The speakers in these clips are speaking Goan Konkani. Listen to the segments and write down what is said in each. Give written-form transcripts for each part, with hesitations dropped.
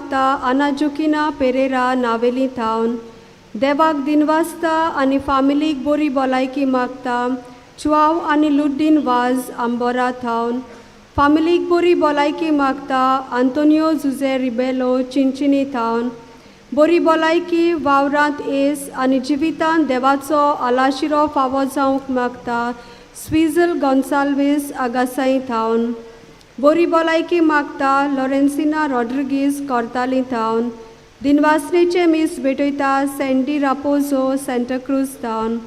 मागता आना जोकिना पेरेरा नावेली थावन। देवाक दिनवासता आनी फामिलीक बरी भलायकी मागता चुआव आनी लुड्डीन वाज आंबोरा थावन। फामिलीक बरी भलायकी मागता आंतोनियो जुजे रिबेलो चिंचिनी थावन। बरी भलायकी वावरांत येस आनी जिवितांत देवाचो आलाशिरो फावो जावंक मागता स्विजल गोन्साल्वीस आगासाई थावन। बरी भलायकी मागता लॉरेन्सिना रॉड्रिगीज कोर्ताली थावन। दिनवासनेचे मीस भेटयता सँडी रापोजो सँटाक्रूज थावन।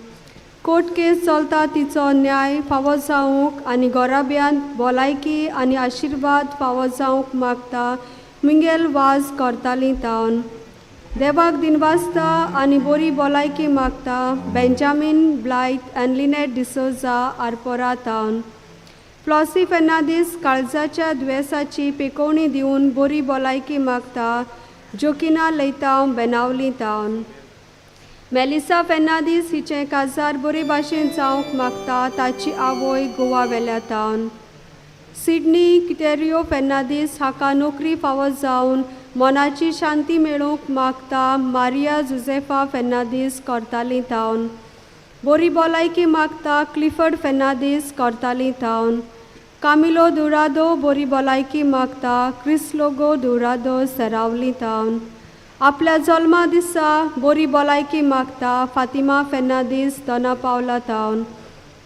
कोर्ट केस चलता तिचो न्याय फावो जावंक आनी गोराब्यांत भलायकी आनी आशिर्वाद फावो जावंक मागता मिंगेल वाज कोर्ताली थावन। देवाक दिनवासता आनी बरी भलायकी मागता बेंजामीन ब्लायत आनी लिनेट डिसोजा आरपोरा थावन। फ्लॉसी फेर्नांदीस काळजाच्या दुयेंसाची पेकोवणी दिवन बरी भलायकी मागता जोकिना लैतांव बेनावली थावन। मेलिसा फेर्नांदीस हिचें काजार बरे भाशेन जावंक मागता ताची आवय गोवा वेल्या थावन। सिडनी कितेरियो फेर्नांदीस हाका नोकरी फावो जावन मनाची शांती मेळोवंक मागता मारिया जुजेफा फेर्नांदीस कोर्ताली थावन। बरी भलायकी मागता क्लिफर्ड फेर्नांदीस कोर्ताली थावन। कामिलो दुरादो बरी भलायकी मागता क्रिस लोगो दुरादो सरावली थावन। आपल्या जल्मा दिसा बरी भलायकी मागता फातिमा फेर्नांदीस दोना पावला थावन।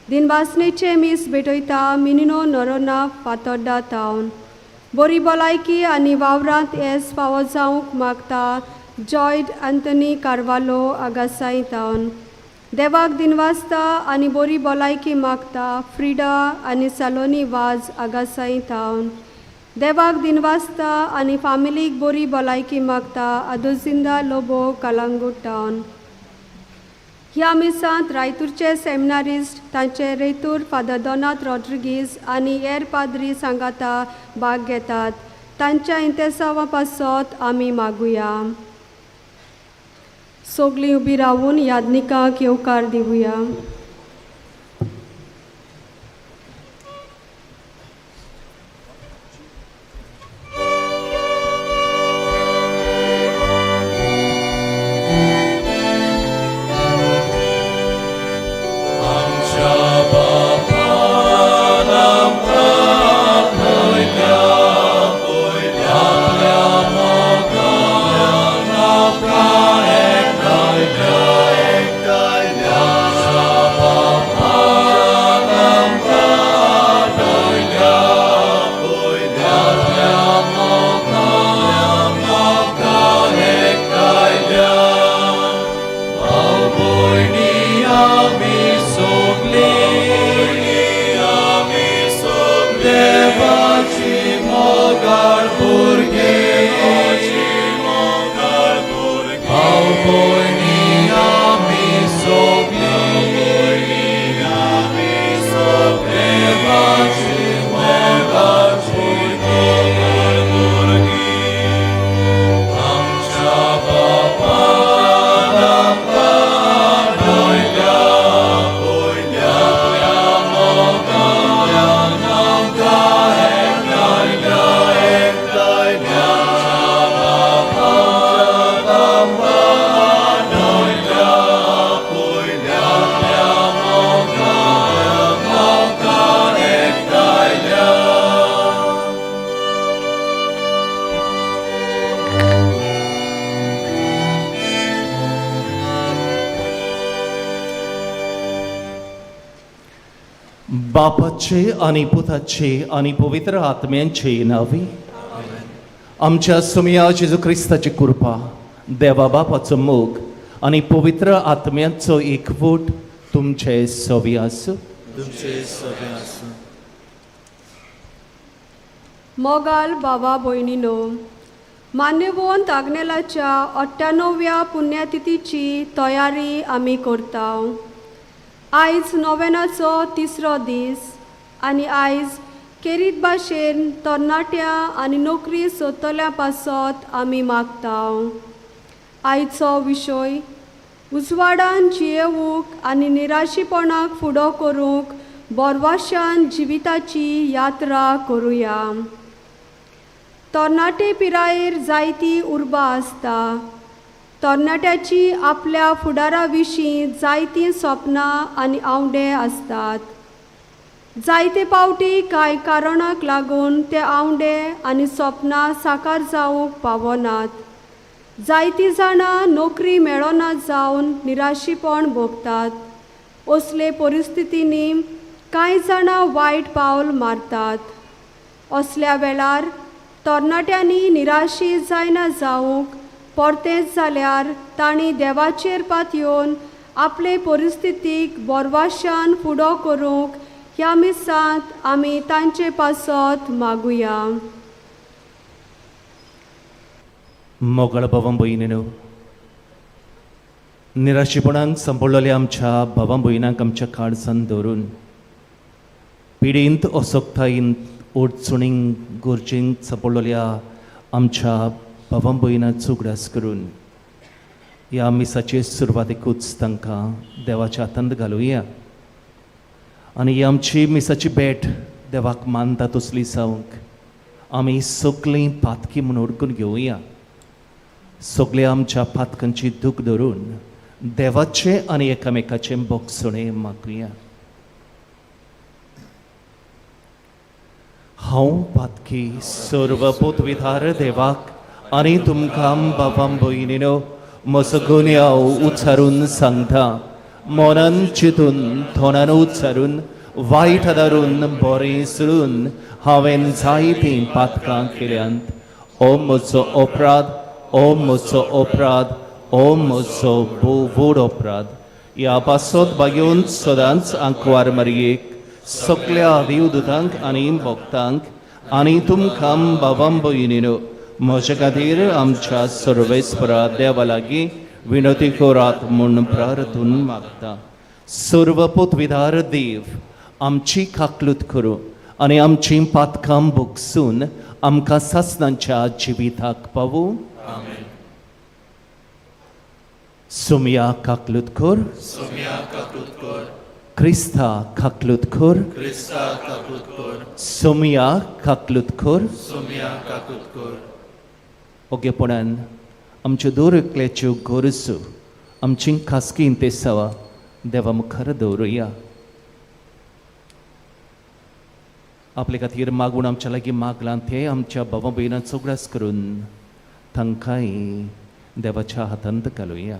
दिनवासनेचे मीस भेटयता मिनिनो नरोना फातोड्डा थावन। बरी भलायकी आनी वावरांत येस फावो जावंक मागता जॉयड अँथनी कार्वालो आगासाई थावन। देवाक दिनवासता आनी बरी भलायकी मागता फ्रिडा आनी सलोनी वाज आगासाई थावन। देवाक दिनवासता आनी फामिलीक बरी भलायकी मागता आदोजिंदा लोबो कलांगूट टावन। ह्या मिसांत रायतूरचे सेमिनारिस्ट तांचे रेतूर फादर दोनात रॉड्रिगीज आनी हेर पाद्री सांगाता भाग घेतात। तांच्या इंतेसांवा पासत आमी मागुया। सगळीं उबी रावून यादनिकाक येवकार दिवया। बापाचे आनी पुताचे आनी पवित्र आत्म्यांचे नांवी आमच्या सुमया जेजू क्रिस्ताची कृपा, देवा बापाचो मोग आनी पवित्र आत्म्यांचो एकवट तुमचे सवी आसूं। तुमचे सवी आसूं। मोगाल बाबा भयणीनो, मान्यवंत आग्नेलाच्या 98व्या पुण्यतिथीची तयारी आमी करता। आयज नोवेनाचो तिसरो दीस आनी आयज केरीत भाशेन तरणाट्या आनी नोकरी सोदतल्या पासत आमी मागता। आयचो विशय उजवाडान जियेवूंक आनी निराशीपणाक फुडो करूंक बोरवाशान जिविताची यात्रा करुया। तरणाटे पिरायेर जायती उर्बा आसता. तरणाट्याची आपल्या फुडारा विशीं जायतीं सपनां आनी आंवडे आसतात. जायते पावटी कांय कारणाक लागून ते आंवडे आनी सपनां साकार जावंक पावनात. जायतीं जाणां नोकरी मेळना जावन निराशीपण भोगतात. असले परिस्थितींनी कांय जाणां वायट पावल मारतात. असल्या वेळार तरणाट्यांनी निराशी जायना जावंक परतेंच जाल्यार तांणी देवाचेर पातयेवन आपले परिस्थितीक बोरवाशान फुडो करूंक ह्या मिसांत आमी तांचे पासत मागुया. मोगळ भावां भयणीनो, निराशेपणान सांपडलेल्या आमच्या भावां भयणांक आमच्या काळजान धरून पिडींत असक्तायेन अडचणींक गरजेंत सांपडलेल्या आमच्या भावां भयणांचो उगडास करून ह्या मिसाचे सुरवातेकूच तांकां देवाच्या हातांत घालुया आनी ही आमची मिसाची भेट देवाक मानता तसली जावंक आमी सगळीं पातकी म्हूण उडकून घेवया. सगळ्या आमच्या पातकांची दूख धरून देवाचें आनी एकामेकाचें बोगसणें मागुया. हांव पातकी सर्व पोतविधार देवाक आनी तुमकां बाबां भयणीनो म्हजो गुन्यांव उच्चारून सांगता. मनान चिंतून तोंडान उच्चारून वायट आदारून बरें सोडून हांवें जायतीं पातकां केल्यांत. ओ म्हजो अपराध, ओ म्हजो अपराध, ओ म्हजो भोव व्हड अपराध. ह्या पासत बागेवन सदांच आंकवार मारयेक सगळ्या देवदूतांक आनी भक्तांक आनी तुमकां बाबां भयणीनो म्हजे खातीर आमच्या सर्वेस्परा देवा लागीं विनती करात म्हूण प्रार्थून मागता. सर्व पोतविधार देव आमची काकलूत करूं आनी आमचीं पातकां भोगसून आमकां सासणांच्या जिविताक पावूं. सोमया काकलूत कर, सोम्या काकूत कर, क्रिस्ता काकलूत कर, क्रिस्ता काकूत कर, सोमया काकलूत कर. सोम्या काकूत कर. ओगेपणान आमच्यो दर एकल्याच्यो गरजो आमची खासगी इंतेसांवां देवा मुखार दवरुया. आपले खातीर मागून आमच्या लागीं मागलां तें आमच्या बाबा भयणांचो उगडास करून तांकांय देवाच्या हातांत घालुया.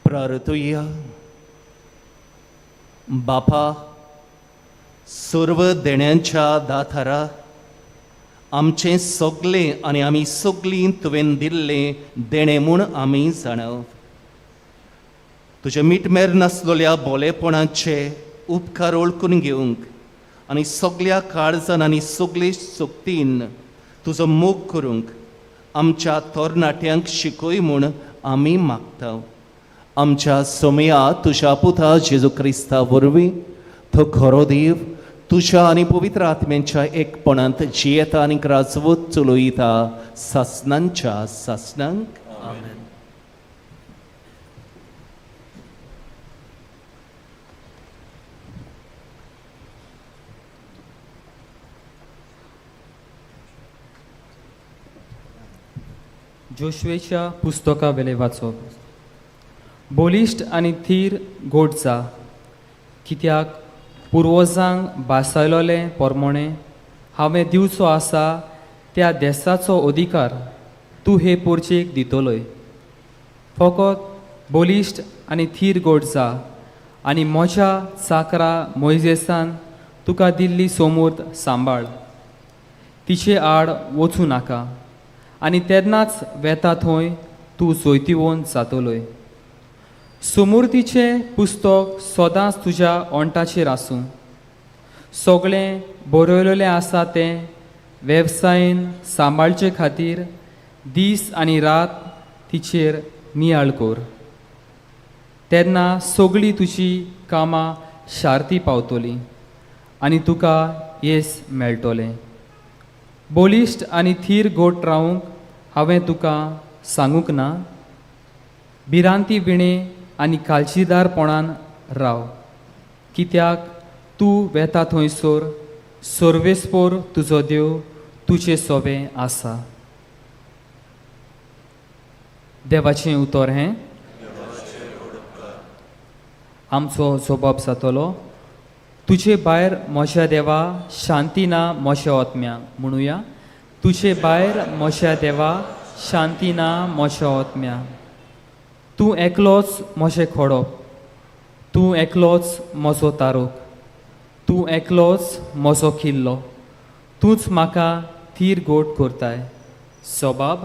प्रार्थुया. बापा, सर्व देण्यांच्या दाथारा आमचें सगळें आनी आमी सगळीं तुवें दिल्लें देणें म्हूण आमी जाणाव. तुजें मिटमेर नासलेल्या बोलेपणाचे उपकार वळखून घेवंक आनी सगळ्या काळजान आनी सगळे शक्तीन तुजो मोग करूंक आमच्या तरणाट्यांक शिकय म्हूण आमी मागता. आमच्या सोमया तुज्या पुता जेजू क्रिस्ता वरवीं तो खरो देव तुज्या आनी पवित्र आत्म्यांच्या एकपणांत जियेता आनी राजवत चलयता सासणांच्या सासणांक. आमेन. जोशवेच्या पुस्तका वेलें वाचप. बलिश्ट आनी थीर गोड जा, कित्याक पुर्वजांक भासायलोलें पोरमोणें हांवें दिवचो आसा त्या देसाचो अधिकार तूं हे पोरचेक दितलोय. फकत बलिश्ट आनी थीर गोड जा आनी म्हज्या चाकरा मोयजेसान तुका दिल्ली सोमूर्त सांबाळ, तिचे आड वचूं नाका आनी तेन्नाच वेता थंय तूं जैतिवंत जातलोय. सुमुर्तीचें पुस्तक सदांच तुज्या ओंठाचेर आसूं. सगळें बरयलेलें आसा तें वेवसायेन सांबाळचे खातीर दीस आनी रात तिचेर नियाळ कर, तेन्ना सगळीं तुजी कामां शार्ती पावतलीं आनी तुका येस मेळटलें. बलिश्ट आनी थीर गोट रावूंक हांवें तुका सांगूंक ना. भिरांती विणें आनी काळजीदारपणान राव. कित्याक तूं वेता थंयसर सर्वेस्पोर तुजो देव तुजे सोबें आसा. देवाचें उतर हें. आमचो जबाब जातलो, तुजे भायर म्हज्या देवा शांती ना म्हज्या आत्म्या. म्हणुया, तुजे भायर म्हज्या देवा शांती ना म्हज्या आत्म्या. तूं एकलोच म्हजें खोडप, तूं एकलोच म्हजो तारोक, तूं एकलोच म्हजो किल्लो, तूंच म्हाका थीर गोट करताय. सबाब,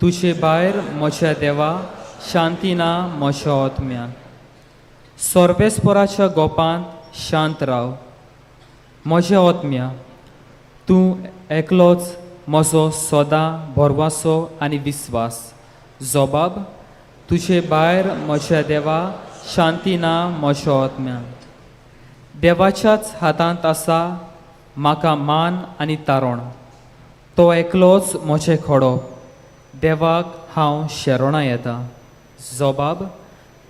तुजे भायर म्हज्या देवा शांती ना म्हज्या आत्म्या. सर्वेस्पराच्या गोपांत शांत राव म्हज्या आत्म्या. तूं एकलोच म्हजो सदां भरवासो आनी विस्वास. जबाब, तुजे भायर म्हज्या देवा शांती ना म्हज्या आत्म्या. देवाच्याच हातांत आसा म्हाका मान आनी तारण, तो एकलोच म्हजें खोडप, देवाक हांव शेरोणां येता. जबाब,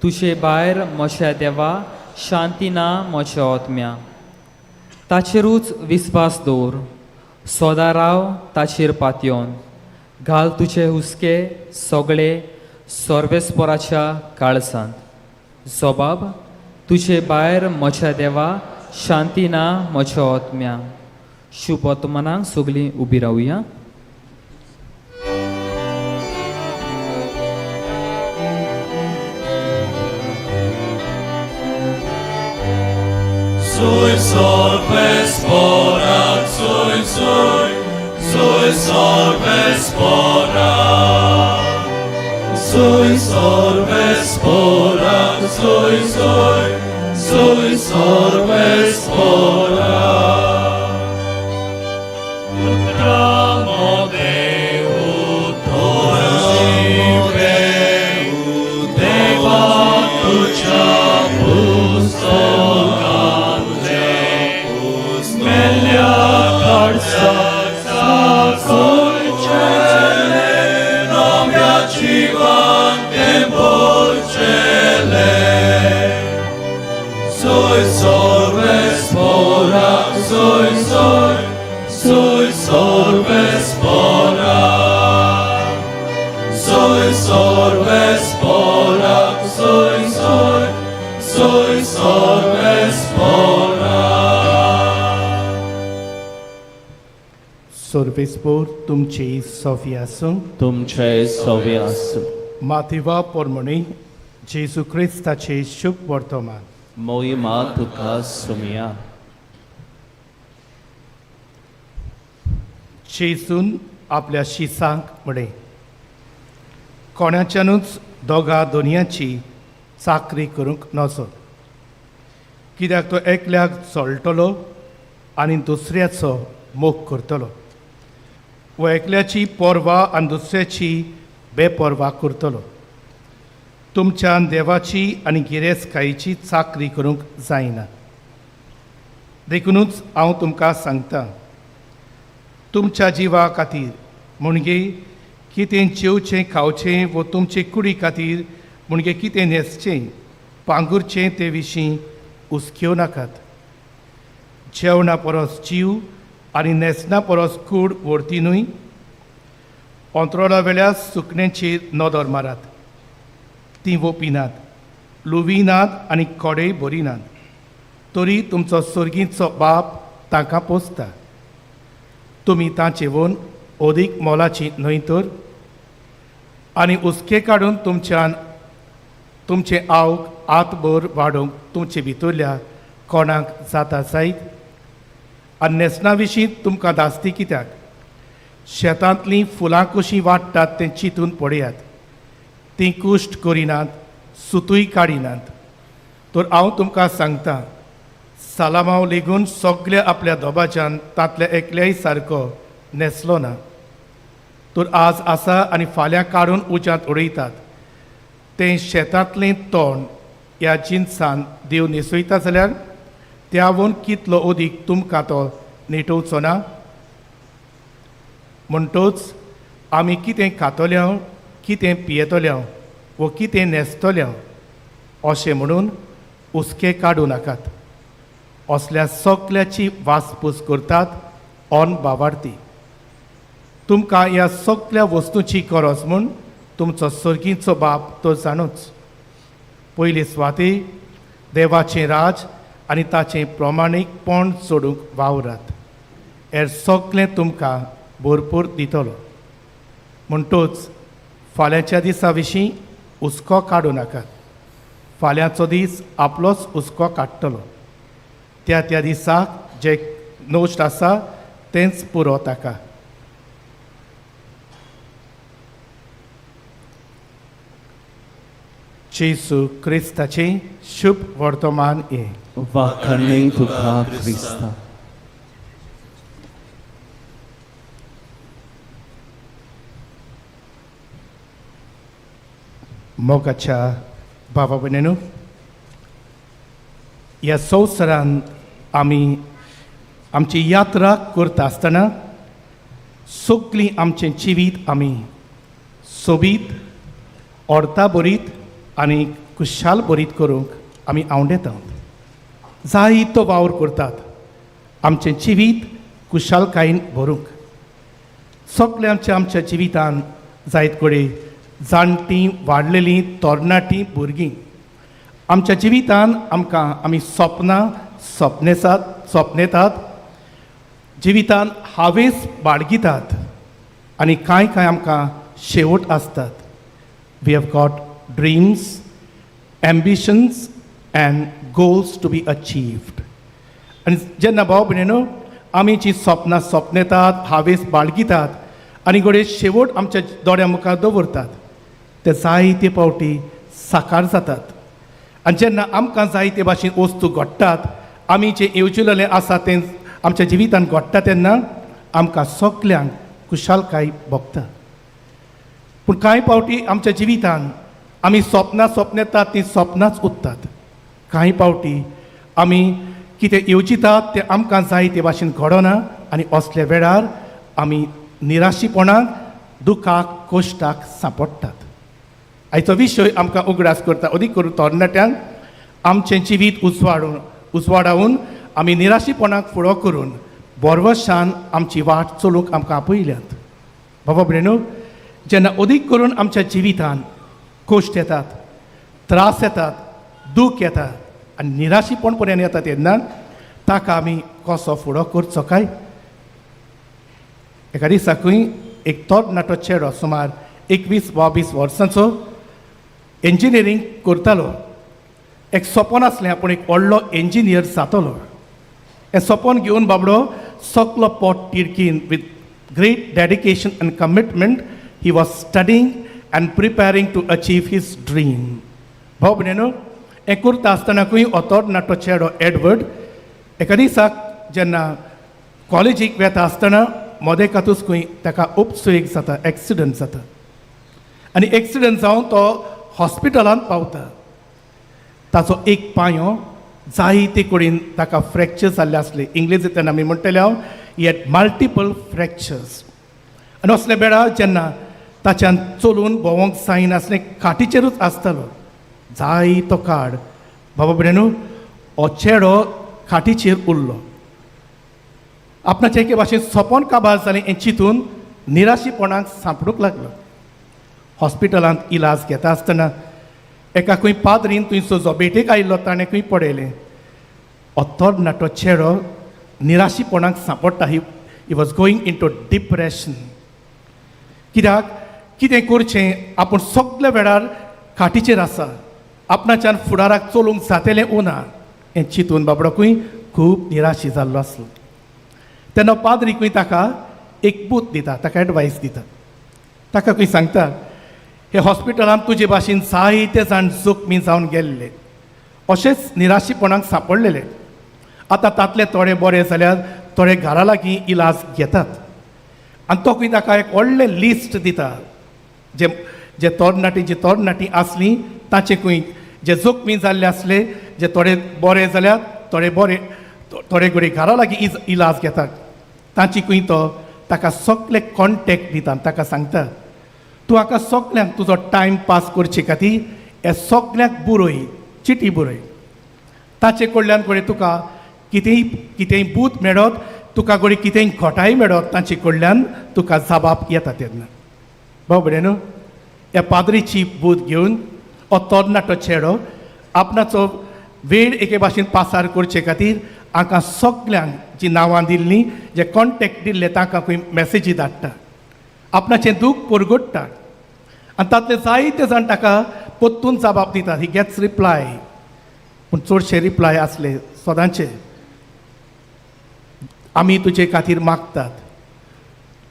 तुजे भायर म्हज्या देवा शांती ना म्हज्या आत्म्या. ताचेरूच विस्वास दवर, सदां राव ताचेर पातयेवन, घाल तुजे हुस्के सगळे सर्वेस्पराच्या काळसांत. जबाब, तुजे भायर म्हज्या देवा शांती ना म्हज्या आत्म्या. शुभवर्तमानाक सगळीं उबी रावया. Sui solves porat, sui sui, sui solves porat. Sui solves porat, sui sui, sui solves porat. Utramo Deu, Torasi Deu, Deva tucia pustocante, Melia carsa sacoicele, nomia civante porcele. Sui sorves pora, sui sui, sui sorves pora. Sui sorves pora, sui sui, sui sorves pora. सर्वेस्पोर तुमची सोफी आसूं. तुमचे सवे आसूं. मातिवा पोरमणी जेजू क्रिस्ताचे शुभ वर्तमान. मोहिमा तुका सुमया. जेजून आपल्या शिसांक म्हळें, कोणाच्यानूच दोगा दोनयांची चाकरी करूंक नजो, कित्याक तो एकल्याक चळटलो आनी दुसऱ्याचो मोग करतलो, वो एकल्याची पर्वा आनी दुसऱ्याची बेपर्वा करतलो. तुमच्यान देवाची आनी गिरेस्तकायेची चाकरी करूंक जायना. देखुनूच हांव तुमकां सांगता, तुमच्या जिवा खातीर म्हणजे कितें जेवचें खावचें वो तुमचे कुडी खातीर म्हणजे कितें न्हेसचें पांगुरचें ते विशीं हुसक्यो नाकात. जेवणा परस जीव आनी न्हेसणा परस कूड व्हरती न्हय? अंतरोळा वेल्या सुकण्यांचेर नदर मारात. तीं वोपिनात, लुविनात आनी कोडेय भरिनात, तरी तुमचो सर्गीचो बाप तांकां पोसता. तुमी तांचे वोन अदीक मोलाची न्हय तर? आनी हुस्के काडून तुमच्यान तुमचें आवक आतभर वाडोवंक तुमचे भितरल्या कोणाक जाता जायत? आनी न्हेसणा विशीं तुमकां धास्ती कित्याक? शेतांतलीं फुलां कशीं वाडटात तें चिंतून पळयात. तीं कुश्ट करिनात, सुतूय काडिनात, तर हांव तुमकां सांगता, सालामांव लेगून सगल्या आपल्या दोबाच्यान तांतल्या एकल्याय सारको न्हेसलो ना. तर आज आसा आनी फाल्यां काडून उज्यांत उडयतात तें शेतांतलें तण ह्या जिनसान देव न्हेसयता जाल्यार त्यावून कितलो अदीक तुमकां तो नेटोवचो ना? म्हणटोच आमी कितें खातले, कितें पियेतले वो कितें न्हेसतले अशें म्हणून हुस्के काडूं नाकात. असल्या सगल्याची वासपूस करतात ऑन बावार्थी. तुमकां ह्या सगल्या वस्तूची गरज म्हूण तुमचो सर्गीचो बाप तो जाणूच. पयली स्वाती देवाचें राज आनी ताचें प्रमाणीकपण सोडूंक वावरात, हेर सगलें तुमकां भरपूर दितलो. म्हणटूच फाल्यांच्या दिसा विशीं हुस्को काडूं नाकात, फाल्यांचो दीस आपलोच हुस्को काडटलो. त्या त्या दिसाक जें नश्ट आसा तेंच पुरो ताका. जेजू क्रिस्ताचें शुभ वर्तमान हें. वाखाणणी तुका क्रिस्ता. मोगाच्या बाबा भयणींनो, ह्या संवसारान आमी आमची यात्रा करता आसतना सगळीं आमचें जिवीत आमी सोबीत, अर्था भरीत आनी खुशाल भरीत करूंक आमी आंवडेतात. जायतो वावर करतात आमचें जिवीत खुशालकायेन भरूंक. सगळें आमच्या आमच्या जिवितान जायत कडेन जाणटीं, वाडलेलीं, तरणाटीं, भुरगीं, आमच्या जिवितान आमकां आमी सपनां सपनेसात सपनेतात, जिवितान हावेस बाळगितात आनी कांय कांय आमकां शेवट आसतात. We have got dreams, ambitions and goals to be achieved. आनी जेन्ना भाव भयणीनो आमी जी सपनां सपनेतात, हावेस बाळगितात आनी घडये शेवट आमच्या दोळ्या मुखार दवरतात, ते जायते फावटी साकार जातात. आनी जेन्ना आमकां जायते भाशेन वस्तू घडटात, आमी जें येवजिलेलें आसा तें आमच्या जिवितान घडटा, तेन्ना आमकां सगल्यांक खुशालकाय भोगता. पूण कांय फावटी आमच्या जिवितान आमी सपनां सपनेतात तीं सपनांच उरतात. कांय फावटी आमी कितें येवजितात तें आमकां जाय ते भाशेन घडना आनी असल्या वेळार आमी निराशीपणाक, दुखाक, कश्टाक सांपडटात. आयचो विशय आमकां उगडास करता, अदीक करून तरणाट्यांक, आमचें जिवीत उजवाडावन आमी निराशीपणाक फुडो करून भरवशान आमची वाट चलूंक आमकां आपयल्यात. बाबा भयणीनो, जेन्ना अदीक करून आमच्या जिवितान कश्ट येतात, त्रास येतात, दूख येता आनी निराशीपण पर्यंत येता, तेन्ना ताका आमी कसो फुडो करचो काय? एका दिसाकूय एक तरणाटो चेडो, सुमार 21-22 वर्सांचो, इंजिनियरींग करतालो. एक सपन आसलें, आपूण एक व्हडलो इंजिनियर जातलो. हें सपन घेवन बाबडो सगलो पोट तिडकीन, with great dedication and commitment he was studying and preparing to achieve his dream. भाव भयणीनो, हें करता आसतनाकूय हो तरणाटो चेडो एडवर्ड एका दिसाक जेन्ना कॉलेजीक वेता आसतना मदेकातूच खंय ताका उपसुयेक जाता, एक्सिडंट जाता आनी एक्सिडंट जावन तो हॉस्पिटलांत पावता. ताचो एक पांयो जायते कडेन ताका फ्रॅक्चर जाल्ले आसले. इंग्लिशींतल्यान आमी म्हणटले हांव, he had multiple fractures. आनी असल्या वेळार जेन्ना ताच्यान चलून भोंवंक जायनासलें, खाटीचेरूच आसतालो जायतो काळ, बाबा भयणीनो, हो चेडो खाटीचेर उरलो. आपणाचे एके भाशेन सपन काबार जालें हें चिंतून निराशीपणाक सांपडूंक लागलो. हॉस्पिटलांत इलाज घेता आसतना एका खंय पाद्रीन थंयसर जो भेटेक आयिल्लो ताणें खंय पळयलें, हो तरणाटो चेडो निराशीपणाक सांपडटा. He was going into depression. कित्याक कितें करचें, आपूण सगल्या वेळार खाटीचेर आसा, आपणाच्यान फुडाराक चलूंक जातलें ना हें चिंतून बाबडोकूय खूब निराशी जाल्लो आसलो. तेन्ना पाद्रीकूय ताका एक बूत दिता, ताका एडवायस दिता. ताका खंय सांगता, हे हॉस्पिटलांत तुजे भाशेन जायते जाण जखमी जावन गेल्ले, अशेच निराशीपणाक सांपडलेले. आतां तांतले थोडे बरे जाल्यार थोडे घरा लागीं इलाज घेतात. आनी तो खंय ताका एक व्हडलें लिस्ट दिता, जे जे तरणाटी जी तरणाटी आसलीं ताचे खंय जे जखमी जाल्ले आसले, जे थोडे बरे जाल्यात, थोडे बरे, थोडे घडये घरा लागीं इलाज घेतात, तांची खंय तो ताका सगळे कॉन्टेक्ट दिता आनी ताका सांगता, तूं हाका सगल्यांक तुजो टायम पास करचे खातीर हे सगल्यांक बरय, चिटी बरय. ताचे कडल्यान घडये तुका कितें कितेंय कितेंय बूत मेळत तुका, घडये कितेंय घोटाय मेळत तांचे कडल्यान तुका जबाब येता तेन्ना. भाव भयणीनो, ह्या पाद्रीची बूत घेवन हो तरणाटो चेडो आपणाचो वेळ एके भाशेन पासार करचे खातीर हांकां सगल्यांक जी नांवां दिल्लीं, जे कॉन्टेक्ट दिल्ले, तांकां खंय मॅसेजी धाडटा, आपणाचें दूख परगट्टा आनी तातले जायते जाण ताका परतून जबाब दितात. He gets reply. पूण चडशे रिप्लाय आसले सदांचे, आमी तुजे खातीर मागतात,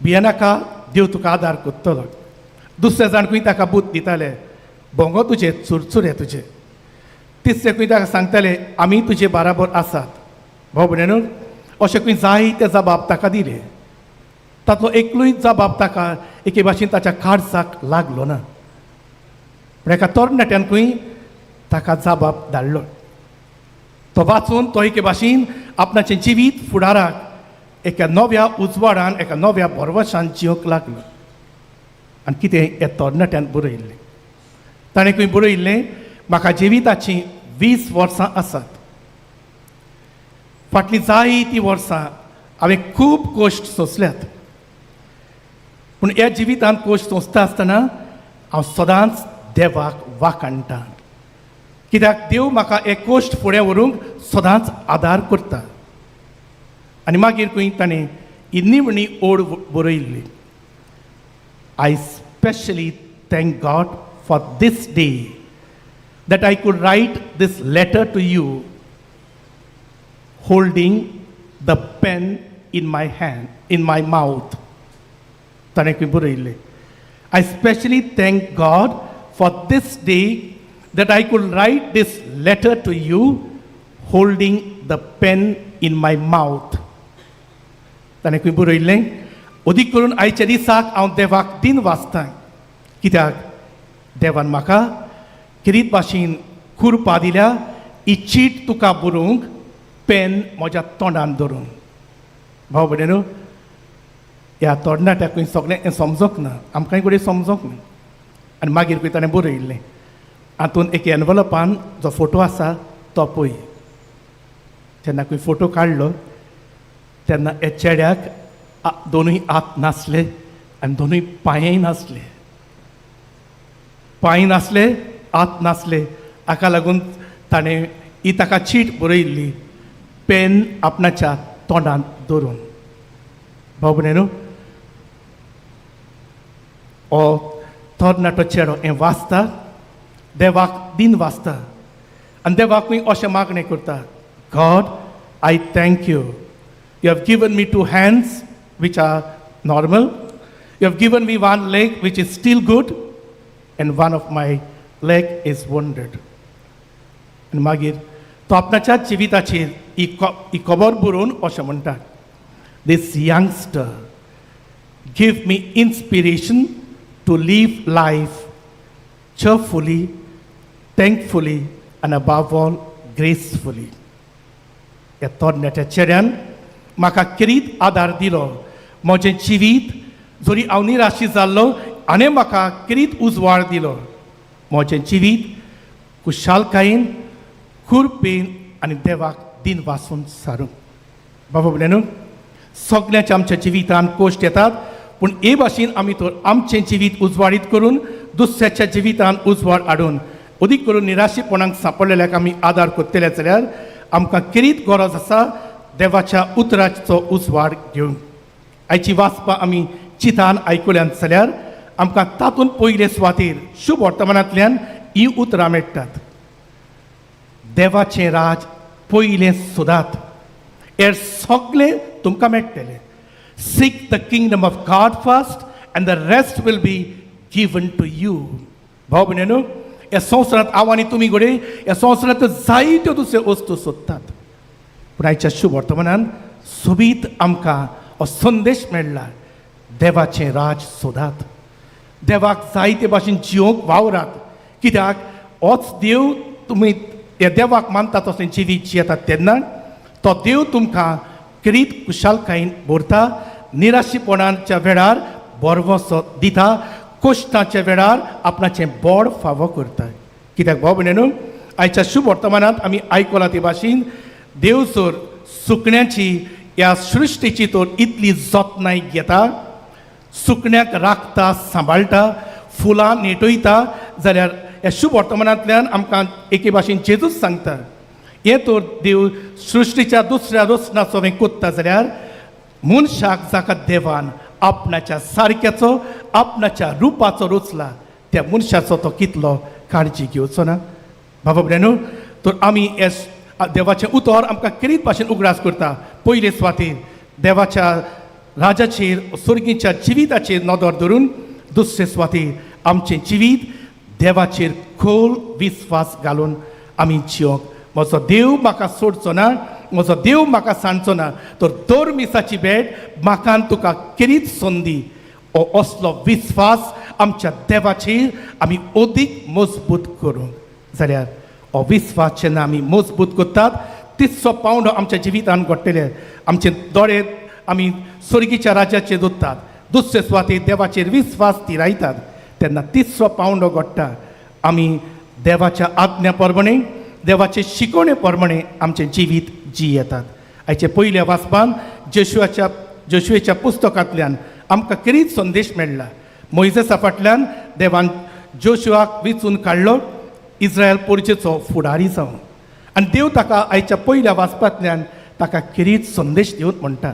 भियेनाका, देव तुका आदार करतलो. दुसरे जाण खंय ताका बूत दिताले, भोंगो तुजे, चुरचुरे तुजे. तिसरे खंय ताका सांगताले, आमी तुजे बाराबर आसात. भाव भयणीनो, अशें खंय जायते जबाब ताका दिले. तातलो एकलूय जबाब ताका एके भाशेन ताच्या काळजाक लागलो ना. पूण एका तरणाट्यान खंय ताका जबाब धाडलो. तो वाचून तो एके भाशेन आपणाचें जिवीत फुडाराक एका नव्या उजवाडान, एका नव्या भरवशान जिवंक लागलो. आनी कितें ह्या तरणाट्यान बरयल्लें? ताणें खंय बरयल्लें, म्हाका जिविताचीं 20 वर्सां आसात. फाटलीं जायतीं वर्सां हांवें खूब कश्ट सोंसल्यात. पूण ह्या जिवितांत कश्ट सोंसता आसतना हांव सदांच देवाक वाखाणटा, कित्याक देव म्हाका एक कश्ट फुडें व्हरूंक सदांच आदार करता. आनी मागीर खंय ताणें ही निमणी ओड बरयल्ली, I specially thank God for this day that I could write this letter to you holding the pen in my hand, in my mouth. ताणें खंय बरयल्लें, I specially thank God for this day that I could write this letter to you holding the pen in my mouth. ताणें खंय बरयल्लें, अदीक करून आयच्या दिसाक हांव देवाक दिनवासतां, कित्याक देवान म्हाका किरीत भाशेन कुरपा दिल्या ही चीट तुका बरोवंक पेन म्हज्या तोंडान धरून. भाव भयणीनो, ह्या तरणाट्याकूय सगळें हें समजोंक ना, आमकांय घडये समजोंक ना. आनी मागीर खंय ताणें बरयल्लें, हातून एक एनवलपान जो फोटो आसा तो पळय. जेन्ना खंय फोटो काडलो तेन्ना ह्या चेड्याक दोनूय हात नासले आनी दोनूय पांयय नासले. पांय नासले, हात नासले. हाका लागून ताणें ही ताका चीट बरयल्ली पेन आपणाच्या तोंडांत धरून. भाव भयणीनो, हो तरणाटो चेडो हें वाचता, देवाक दिनवासता आनी देवाकूय अशें मागणें करता, God, I thank you. You have given me two hands which are normal. You have given me one leg which is still good and one of my leg is wounded. आनी मागीर तो आपणाच्या जिविताचेर ही खबर बरोवन अशें म्हणटा, This youngster give me inspiration to live life cheerfully, thankfully and above all gracefully. ह्या तरणाट्या चेड्यान म्हाका किरीत आदार दिलो. म्हजें जिवीत जरी हांव निराशी जाल्लो, आनी म्हाका किरीत उजवाड दिलो. म्हजें जिवीत खुशालकायेन, कुरपेन आनी देवाक दिनवासून सारूंक. बाबा भयणीनो, सगळ्यांच्या आमच्या जिवितान कश्ट येतात, पूण हे भाशेन आमी तर आमचें जिवीत उजवाडीत करून दुसऱ्याच्या जिवितान उजवाड हाडून, अदीक करून निराशेपणाक सांपडलेल्याक आमी आदार करतले जाल्यार आमकां किरीत गरज आसा देवाच्या उतराचो उजवाड घेवन. आयची वाचपां आमी चितान आयकुल्यान जाल्यार आमकां तातूंत पयले सुवातेर शुभ वर्तमानांतल्यान ही उतरां मेळटात, देवाचें राज पयलें सोदात, हेर सगळें तुमकां मेळटलें. Seek the kingdom of God first and the rest will be given to you. भाव भयणीनो, ह्या संवसारांत हांव आनी तुमी घडये ह्या संवसारांत जायत्यो दुसऱ्यो वस्तू सोदतात, पूण आयच्या शुभ वर्तमानान सोबीत आमकां हो संदेश मेळ्ळा, देवाचें राज सोदात, देवाक जायते भाशेन जिवंक वावरात, कित्याक होच देव, तुमी ह्या देवाक मानता तशें जिवीत जियेतात तेन्ना तो देव तुमकां किरीत खुशालकायेन भरता, निराशेपणाच्या वेळार बरवसो दिता, कश्टाच्या वेळार आपणाचें बोड फावो करता. कित्याक भाव भयणीनो, आयच्या शुभ वर्तमानांत आमी आयकलां ते भाशेन देव जर सुकण्याची ह्या सृश्टीची तर इतली जतनाय घेता, सुकण्याक राखता, सांबाळटा, फुलां नेटयता, जाल्यार ह्या शुभ वर्तमानांतल्यान आमकां एके भाशेन जेजूच सांगता, हें तर देव सृश्टीच्या दुसऱ्या रचनाचो हें कोत्ता जाल्यार मनशाक जाका देवान आपणाच्या सारक्याचो, आपणाच्या रुपाचो रचला, त्या मनशाचो तो कितलो काळजी घेवचो ना. बाबा भयणो, तर आमी हे देवाचें उतर आमकां खेरीत भाशेन उगडास करता. पयले सुवातेर देवाच्या राजाचेर, सर्गीच्या जिविताचेर नदर धरून, दुसरे सुवातेर आमचें जिवीत देवाचेर खोल विस्वास घालून आमी जियोंक. म्हजो देव म्हाका सोडचो ना, म्हजो देव म्हाका सांडचो ना, तर दर मिसाची भेट म्हाका आनी तुका खेरीत संदी. हो असलो विस्वास आमच्या देवाचेर आमी अदीक मजबूत करूंक जाल्यार, हो विस्वास जेन्ना आमी मजबूत करतात, तिसरो पावंडो आमच्या जिवितान घडटले. आमचे दोळे आमी सर्गीच्या राज्याचेर दवरतात, दुसरे सुवातेर देवाचेर विस्वास तिरायतात, तेन्ना तिसरो पावंडो घडटा. आमी देवाच्या आज्ञा प्रमाणे, देवाचे शिकवणे प्रमाणे आमचें जिवीत जियेतात. आयचे पयल्या वाचपान जोशुएच्या पुस्तकांतल्यान आमकां खेरीत संदेश मेळ्ळा. मोयजेसा फाटल्यान देवान जोशुआक विचून काडलो इस्रायल पोरचेचो फुडारी जावन, आनी देव ताका आयच्या पयल्या वाचपांतल्यान ताका खेरीत संदेश दिवन म्हणटा,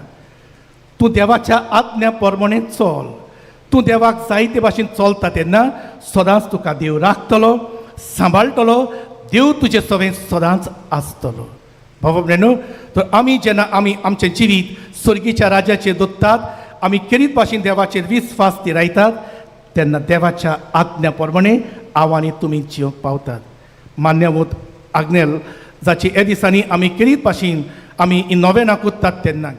तूं देवाच्या आज्ञा प्रमाणे चल. तूं देवाक जायते भाशेन चलता तेन्ना सदांच तुका देव राखतलो, सांबाळटलो. देव तुजे सवें सदांच आसतलो. बाबा भयणो, तर आमी जेन्ना आमी आमचें जिवीत सर्गीच्या राज्याचेर दवरतात, आमी खेरीत भाशेन देवाचेर विस्वास तिरायतात, तेन्ना देवाच्या आज्ञा प्रमाणे हांव आनी तुमी जिवंक पावतात. मान्यवत आग्नेल, जाची हे दिसांनी आमी खेरीत भाशेन आमी ही नोवेनां करतात, तेन्ना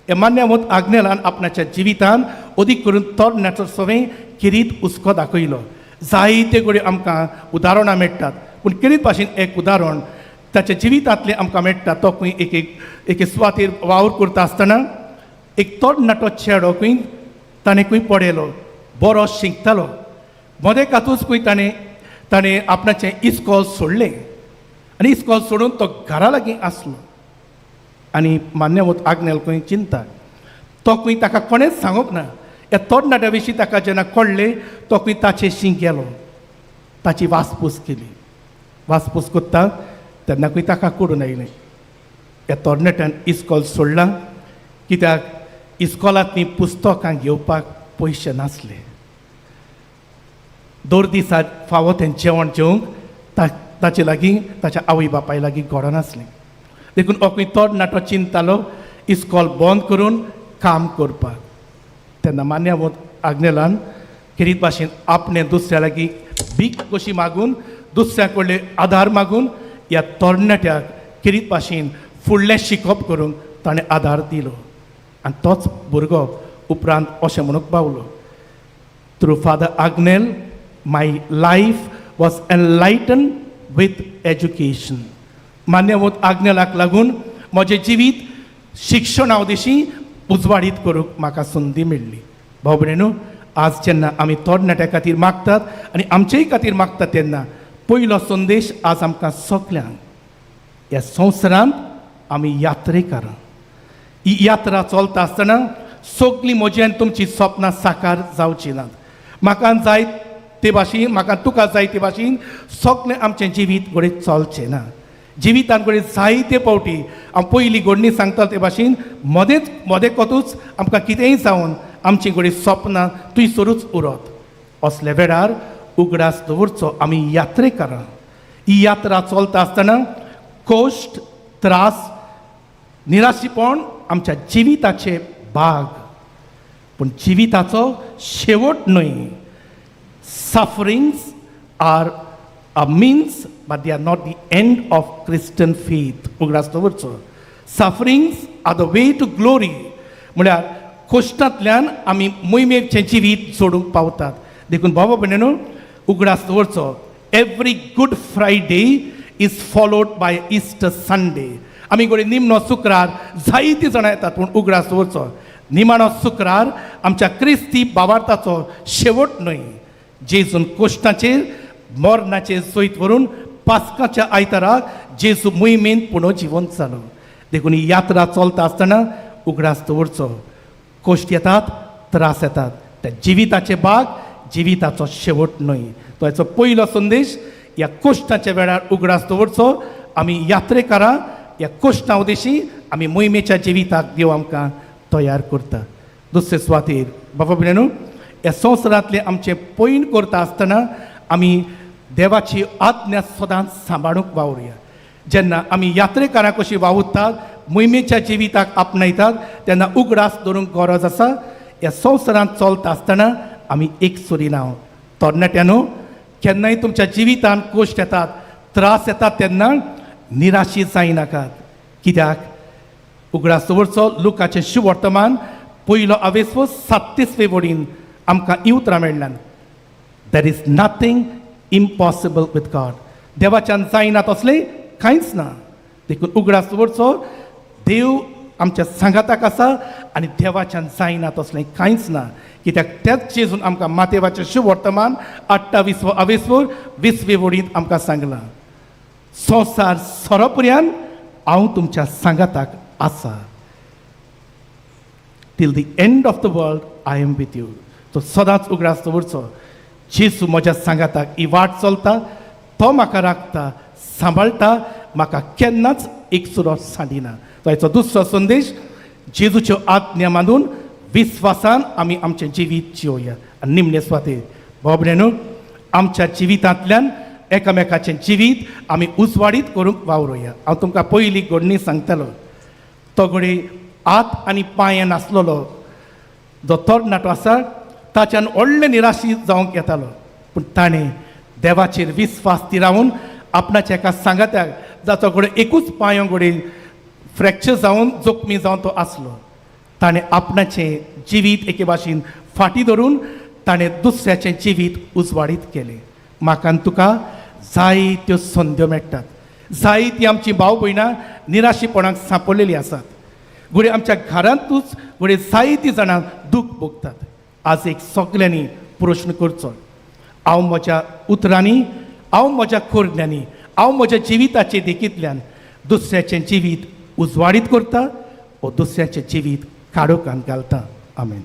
हे मान्यवत आग्नेलान आपणाच्या जिवितान अदीक करून तरणाटो सवें खेरीत हुस्को दाखयलो. जायते कडेन आमकां उदाहरणां मेळटात, पूण खेरीत भाशेन एक उदाहरण ताच्या जिवितांतलें आमकां मेळटा. तो खंय एक एक एके सुवातेर वावर करता आसतना एक तरणाटो चेडो खंय ताणें खंय पळयलो, बरो शिकतालो. मदेकातूच खंय ताणें ताणें आपणाचें इस्कॉल सोडलें आनी इस्कॉल सोडून तो घरा लागीं आसलो. आनी मान्यवत आग्नेल खंय चिंता, तो खंय ताका कोणेंच सांगूंक ना. ह्या तरणाट्या विशीं ताका जेन्ना कळ्ळें, तो खंय ताचेशी गेलो, ताची वासपूस केली. वासपूस करता तेन्ना खंय ताका कळून आयलें, ह्या तरणाट्यान इस्कॉल सोडलां कित्याक इस्कॉलांतलीं पुस्तकां घेवपाक पयशे नासले. दर दिसा फावो तें जेवण जेवंक ताचे लागीं, ताच्या आवय बापाय लागीं घडनासलें. देखून हो खंय तरणाटो चिंतालो इस्कॉल बंद करून काम करपाक. तेन्ना मान्यवत आग्नेलान खेरीत भाशेन आपणें दुसऱ्या लागीं भीक कशी मागून, दुसऱ्या कडले आदार मागून ह्या तरणाट्याक खेरीत भाशेन फुडलें शिकप करूंक ताणें आदार दिलो. आनी तोच भुरगो उपरांत अशें म्हणूंक पावलो, "Through Father Agnel my life was enlightened with education." मान्यवत आग्नेलाक लागून म्हजें जिवीत शिक्षणा दिशीं उजवाडीत करूंक म्हाका संदी मेळ्ळी. भाव भयणीनो, आज जेन्ना आमी तरणाट्या खातीर मागतात आनी आमचेय खातीर मागतात, तेन्ना पयलो संदेश आज आमकां सगल्यांक, ह्या संवसारांत आमी यात्रेकारां. ही यात्रा चलता आसतना सगळीं म्हजी आनी तुमची सपनां साकार जावची नात. म्हाका जाय ते भाशेन, म्हाका तुका जाय ते भाशेन सगळें आमचें जिवीत घडये चलचें ना. जिवितान घडये जायते फावटी हांव पयली घडणी सांगता ते भाशेन मदेंच मदेकतूच आमकां कितेंय जावन आमची घडये सपनां थंयसरूच उरत. असल्या वेळार उगडास दवरचो, आमी यात्रेकारां. ही यात्रा चलता आसतना कश्ट, त्रास, निराशीपण आमच्या जिविताचे भाग, पूण जिविताचो शेवट न्हय. Sufferings are a means, but they are not the end of Christian faith. उगडास दवरचो, sufferings are the way to glory. म्हळ्यार कश्टांतल्यान आमी मोहिमेचें जिवीत जोडूंक पावतात. देखून बाबा भयणीनो, उगडास दवरचो, every Good Friday is followed by Easter Sunday. आमी घडये निमणो शुक्रार जायतीं जाणां येतात, पूण उगडास दवरचो, निमाणो शुक्रार आमच्या क्रिस्ती भावार्थाचो शेवट न्हय. जेजून कोश्टाचेर मरणाचेर जैत व्हरून पास्काच्या आयताराक जेजू मोहिमेन पुनर्जिवंत जालो. देखून ही यात्रा चलता आसतना उगडास दवरचो, कश्ट येतात, त्रास येतात, त्या जिविताचे भाग, जिविताचो शेवट न्हय. तो हेचो पयलो संदेश, ह्या कश्टाच्या वेळार उगडास दवरचो. आमी यात्रेकारां ह्या कश्टां उदेशी आमी मोहिमेच्या जिविताक देव आमकां तयार करता. दुसरे सुवातेर बाबा भयणीनो, ह्या संवसारांतलें आमचें पयण करता आसतना आमी देवाची आज्ञा सदांच सांबाळूंक वावरुया. जेन्ना आमी यात्रेकारां कशी वावुरतात, मोहिमेच्या जिविताक आपणायतात, तेन्ना उगडास दवरूंक गरज आसा. ह्या संवसारांत चलता आसतना आमी एक सुरी ना. तरणाट्यानो, केन्नाय तुमच्या जिवितांत कश्ट येतात, त्रास येतात, तेन्ना निराशी जायनाकात. कित्याक उगडास दवरचो, लुकाचें शुवर्तमान पयलो आवेसो 37वे वडीन आमकां हीं उतरां मेळ्ळ्यात, "There is nothing impossible with God." देवाच्यान जायना तसलें कांयच ना. देखून उगडास दवरचो, देव आमच्या सांगाताक आसा आनी देवाच्यान जायना तसलें कांयच ना. कित्याक त्याच जेजून आमकां मातेवाचें शुवर्तमान 28वो आवेसवर 20वे वडींत आमकां सांगलां, "संवसार सोरोपर्यान हांव तुमच्या सांगाताक आसा." "Till the end of the world I am with you." तो सदांच उगडास दवरचो, जेजू म्हज्या सांगाताक ही वाट चलता, तो म्हाका राखता, सांबाळटा, म्हाका केन्नाच एकसुरो सांडिना. तो हेचो दुसरो संदेश, जेजूच्यो आज्ञा मानून विस्वासान आमी आमचें जिवीत जियोया. आनी निमणे सुवातेर भाव भयणीनो, आमच्या जिवितांतल्यान एकामेकाचें जिवीत आमी उजवाडीत करूंक वावरुया. हांव तुमकां पयली घडणी सांगतलो. तो घडये हात आनी पांय नासलेलो जो तरणाटो आसा, ताच्यान व्हडलें निराशी जावंक येतालो, पूण ताणें देवाचेर विस्वास थिरावन आपणाच्या एका सांगात्याक, जाचो घडये एकूच पांयो घडये फ्रॅक्चर जावन जखमी जावन तो आसलो, ताणें आपणाचें जिवीत एके भाशेन फाटीं धरून ताणें दुसऱ्याचें जिवीत उजवाडीत केलें. म्हाका आनी तुका जायत्यो संद्यो मेळटात. जायतीं आमची भाव भयणां निराशीपणाक सांपडलेलीं आसात. घडये आमच्या घरांतूच घडये जायतीं जाणां दूख भोगतात. आज एक सगल्यांनी प्रश्न करचो, हांव म्हज्या उतरांनी, हांव म्हज्या करण्यांनी, हांव म्हज्या जिविताचे देखींतल्यान दुसऱ्याचें जिवीत उजवाडीत करता ओ दुसऱ्याचें जिवीत काळोखांत घालता? आमेन.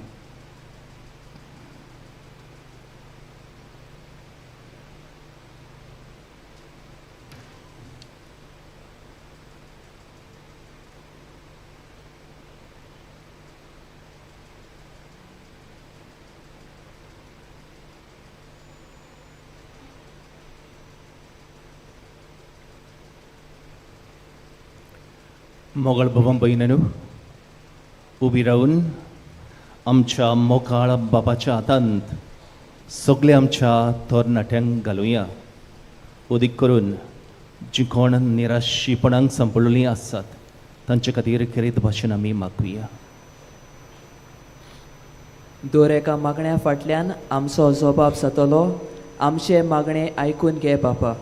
मोगाळ भावां भयणांनो, उबी रावन आमच्या मोगाळ बापाच्या हातांत सगळे आमच्या तरणाट्यांक घालुया. अदीक करून जी कोण निराशीपणाक सांपडलेलीं आसात, तांचे खातीर खेरीत भाशेन आमी मागुया. दर एका मागण्या फाटल्यान आमचो जबाब जातलो. आमचें मागणें आयकून घे बापा.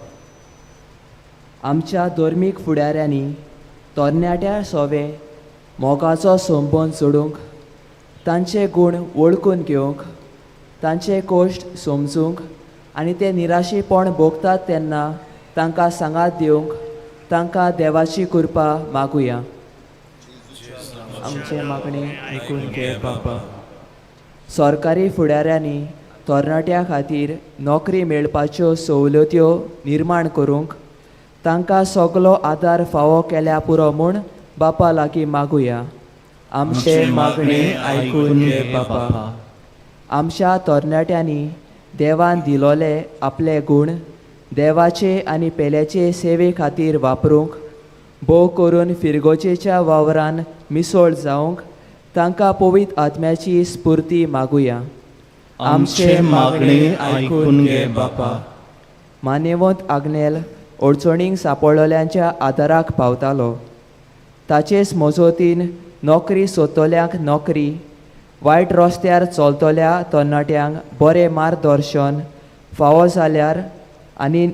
आमच्या धर्मीक फुडाऱ्यांनी तरणाट्या सोवे मोगाचो संबंद जोडूंक, तांचे गूण वळखून घेवंक, तांचे कश्ट समजूंक आनी ते निराशेपण भोगतात तेन्ना तांकां सांगात दिवंक तांकां देवाची कृपा मागुया. आमचें मागणें आयकून घे बापा. सरकारी फुडाऱ्यांनी तरणाट्यां खातीर नोकरी मेळपाच्यो सवलत्यो निर्माण करूंक तांकां सगलो आदार फावो केल्या पुरो म्हूण बापा लागीं मागुया. आमचें मागणें आयकून घे बापा. आमच्या तरणाट्यांनी देवान दिलोले आपले गूण देवाचे आनी पेल्याचे सेवे खातीर वापरूंक, भोव करून फिरगोजेच्या वावरान मिसळ जावंक तांकां पवित्र आत्म्याची स्फूर्ती मागुया. आमचें मागणें आयकून घे बापा. मानेवंत आग्नेल अडचणींक सांपडलेल्यांच्या आदाराक पावतालो. ताचेच मजतीन नोकरी सोदतल्यांक नोकरी, वायट रस्त्यार चलतल्या तरणाट्यांक बरें मार्गदर्शन फावो जाल्यार आनी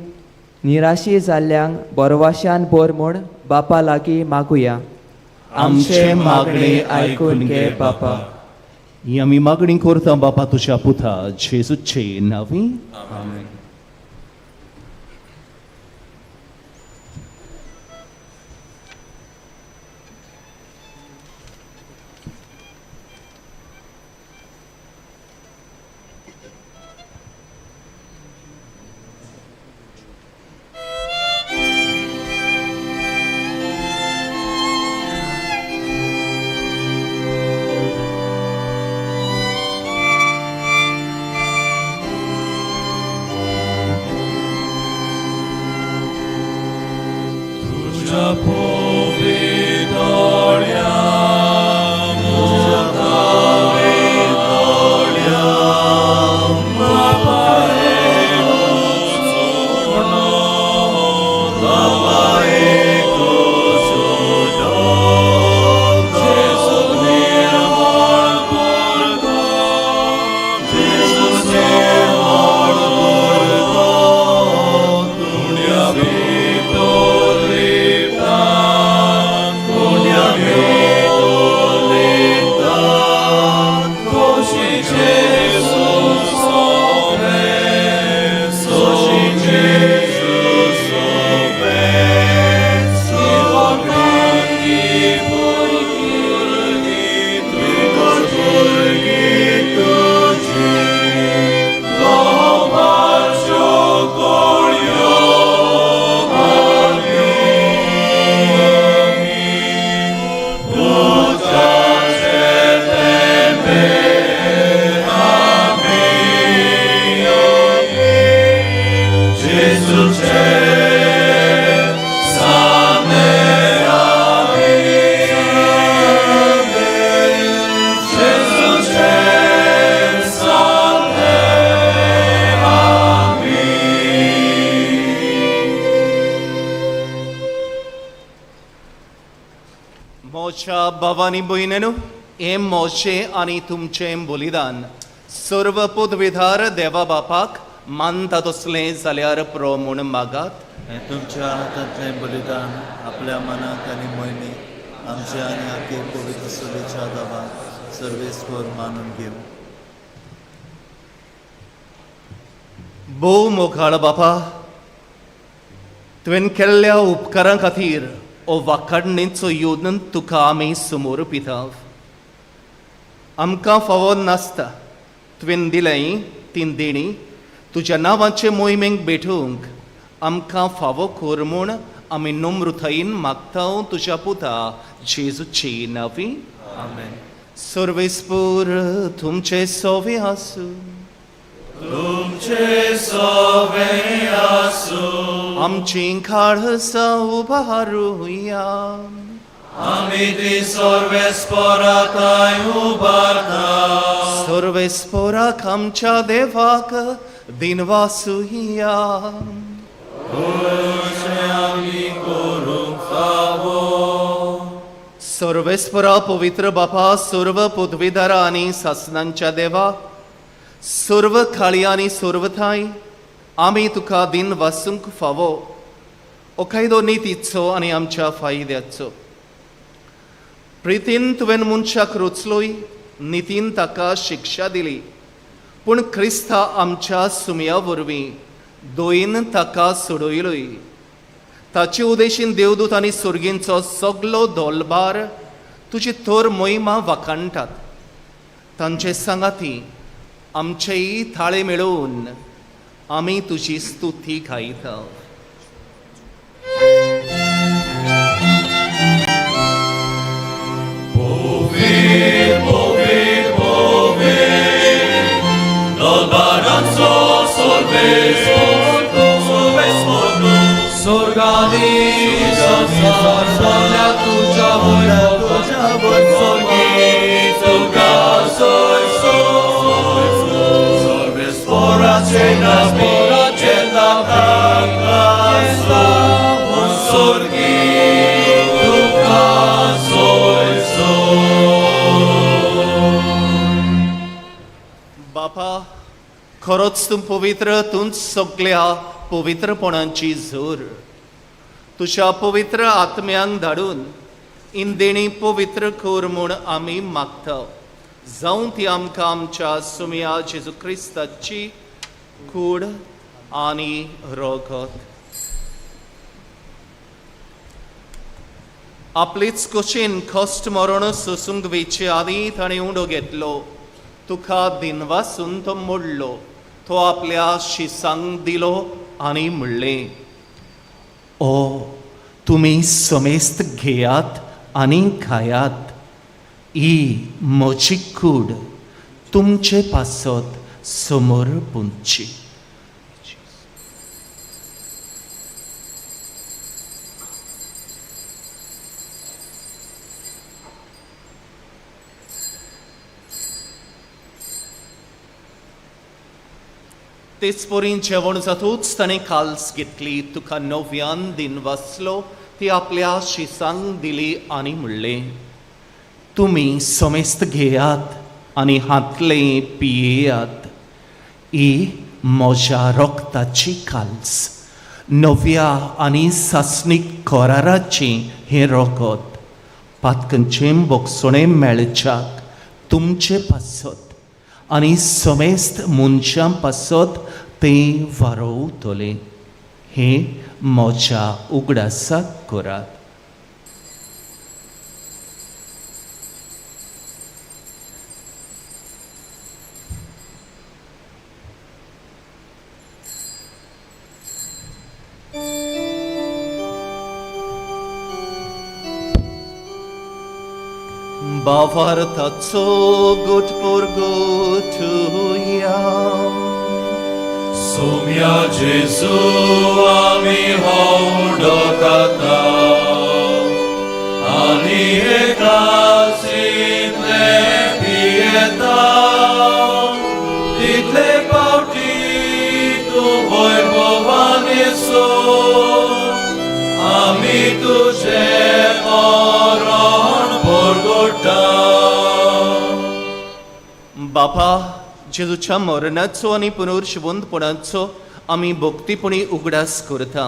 निराशी जाल्ल्यांक भरवशान भर म्हूण बापा लागीं मागुया. आमचें मागणें आयकून घे बापा. ही आमी मागणी करता बापा तुज्या पुता जेजूचे नांवी. आमेन. भावानी भयणींनो, हें म्हजें आनी तुमचें बलिदान सर्व पदवीधार देवा बापाक मानता तसलें जाल्यार प्रो म्हूण मागात. हें तुमच्या हातांतलें बलिदान आपल्या मनाक आनी मोहिमेक आमच्या आनी आखे पवित्र सभेच्या दाबाक सर्वेस्पर मानून घेवं. भोव मोगाळ बापा, तुवें केल्ल्या उपकारां खातीर हो वाखाणणेचो योदन तुका आमी समोर पिता. आमकां फावो नासता तुवें दिलें तीं देणी तुज्या नांवाचे मोहिमेक भेटूंक आमकां फावो कर म्हूण आमी नम्रतायेन मागता तुज्या पुता जेजूची नांवी. आमेन. सर्वेस्पूर तुमचे सोवे आसूं. तुमचे सोवे आसूं. आमची काळसां उबारुया. आमी ती सर्वेस्पराताय उबारता. सर्वेस्पोराक आमच्या देवाक दिनवासुया. तुझे आमी करूंक फावो. सर्वेस्परा पवित्र बापा, सर्व पदवीधरा आनी सासनांच्या देवा, सर्व खाळी आनी सर्व थांय आमी तुका दिन वासूंक फावो हो कायदो नितीचो आनी आमच्या फायद्याचो. प्रितीन तुवें मनशाक रचलोय, नितीन ताका शिक्षा दिली, पूण क्रिस्ता आमच्या सुमया वरवीं दोयीन ताका सोडयलोय. ताचे उदेशीन देवदूत आनी सुर्गींचो सगलो दोलबार तुजी थोर मोहिमा वाखाणटात. तांचे सांगाती आमचेय थाळे मेळोवन आमी तुजी स्तुती गायता. Dolbaranzo solves solves Sorgani संसार तुझ्या वैभवान स्वर्गी तुका सोय सोय सर्वेस्पराचे नास्पराचे स्वर्गी तुका सोय सोय. बापा, खरोच तूं पवित्र, तूंच सगल्या पवित्रपणाची जोर. तुज्या पवित्र आत्म्यांक धाडून इंदेणी पवित्र कर म्हूण आमी मागता, जावं ती आमकां आमच्या सुमया जेजू क्रिस्ताची कूड आनी रगत. आपलीच कुशीन कश्ट मरण सोसूंक वेचे आदीं ताणें उंडो घेतलो, तुका दिनवासून तो मोडलो, तो आपल्या शिसांक दिलो आनी म्हणलें, ओ तुमी समेस्त घेयात आनी खायात, ही म्हजी कूड तुमचे पासत समोर पुंची. तेच परीन जेवण जातूच ताणें काल्स घेतली, तुका नव्यान दिन वाचलो, ती आपल्या शिसांक दिली आनी म्हणलें, तुमी समेस्त घेयात आनी हातलें पियेयात, ही म्हज्या रक्ताची काल्स, नव्या आनी सासणीक कराराचें हें रगत, पातकंचें बोगसणें मेळच्याक तुमचे पासत आनी समेस्त मनशां पासत तें वारोवतलें. हें म्हज्या उगडासाक करात. भावार्थाचो गुट पुरगुटुया. सोम्या जेजू आमी हो उडो खाता आनी एकासींतले पियेता, तितले पावटी तूं वैभवान येसो आमी तुजें मरण परगटता. बापा, जेजूच्या मरणाचो आनी पुनर्जिवंतपणाचो आमी भक्तीपणी उगडास करता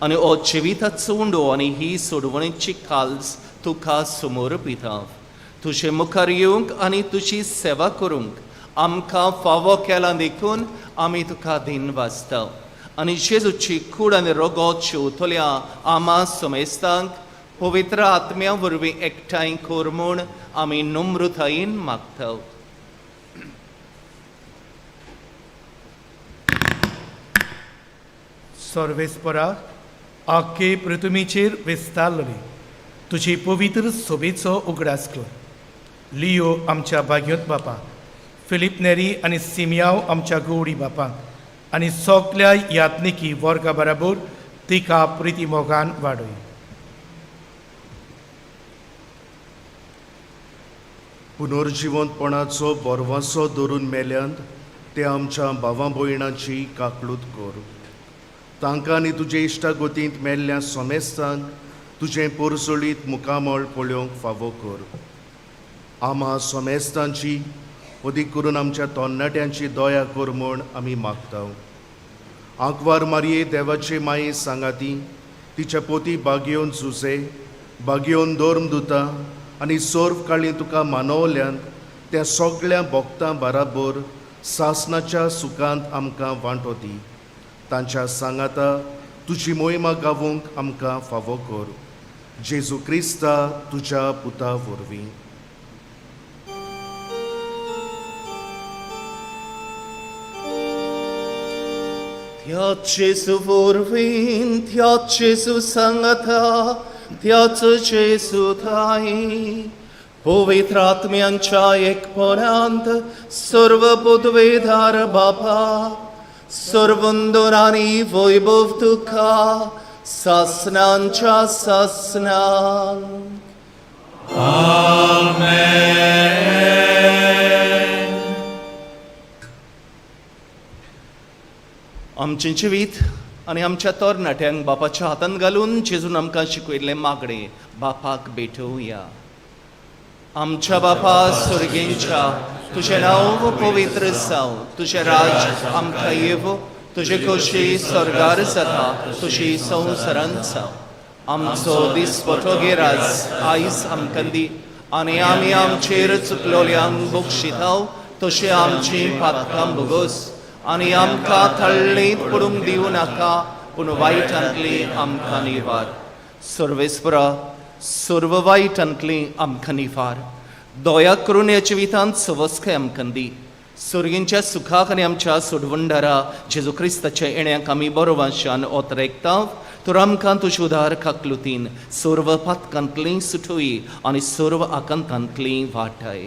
आनी हो जिविताचो उंडो आनी ही सोडवणेची काल्स तुका समर्पिता. तुजे मुखार येवंक आनी तुजी सेवा करूंक आमकां फावो केला देखून आमी तुका दिनवासता. आनी जेजूची कूड आनी रगत शेवतल्या आमा समेस्तांक पवित्र आत्म्या वरवीं एकठांय कर म्हूण आमी नम्रतायेन मागता. सर्वेस्परा, आख्खे पृथ्वीचेर विस्तारलेली तुजी पवित्र सोबेचो उगडास कर. लियो आमच्या भाग्योत बापा, फिलीप नेरी आनी सिमियाव आमच्या गौडी बापांक आनी सगल्या यात्निकी वर्गा बराबर तिका प्रिती मोगान वाडय. पुनर्जिवंतपणाचो बरवासो धरून मेल्यांत ते आमच्या भावा भयणाची काकळूत कर. तांकां आनी तुजे इश्टागतींत मेल्ल्या सोमेस्तांक तुजें पोरजोळीत मुखामळ पळोवंक फावो कर. आमा सोमेस्तांची, अदीक करून आमच्या तरणाट्यांची दया कर म्हूण आमी मागता. आंकवार मारये देवाचे माये सांगाती, तिच्या पोती बागयोवन जुजे, बागयोवन धर्म दुता आनी सर्व काळी तुका मानवल्यान त्या सगळ्या भक्तां बराबर सासनाच्या सुखांत आमकां वांटो दी. तांच्या सांगाता तुजी मोहिमा गावूंक आमकां फावो कर. जेजू क्रिस्ता तुज्या पुता वरवीं. त्याच जेजू वरवीं, त्याच जेजू सांगाता, त्याच जेजू ठांय, पवित्र आत्म्यांच्या एकपणांत सर्व पदवेदार बापा, सर्वंदर आनी वैभव तुका सासनांच्या सासनांक. आमचें जिवीत आनी आमच्या तरणाट्यांक बापाच्या हातांत घालून जेजून आमकां शिकयल्लें मागणें बापाक भेटोवया. आमच्या बापा सुर्गेंच्या, तुजें नांव पवित्र जावं, तुजें राज आमकां येवं, तुजे खोशी स्वर्गार जाता तशी संवसारांत जावं. आमचो दिसपटो गिराज आयज आमकां दी आनी आमी आमचेर चुकलोल्यांक बक्षिताव तशें आमचीं पातकां भोगोस आनी आमकां थळ्ळींत पडूंक दिवं नाका, पूण वायटांतली आमकां निवार. सर्वेस्परा, सर्व वायटांतली आमकां निवार. दया करून ह्या जिवितांत सवस्काय आमकां दी. सुर्गींच्या सुखाक आनी आमच्या सोडवणदारा जेजू क्रिस्ताच्या येण्याक आमी बरो वांशान ओतरेकता. तर आमकां तुजे उदार काकलुतीन सर्व पातकांतली सुटोई आनी सर्व आकांतांतली वाटाय.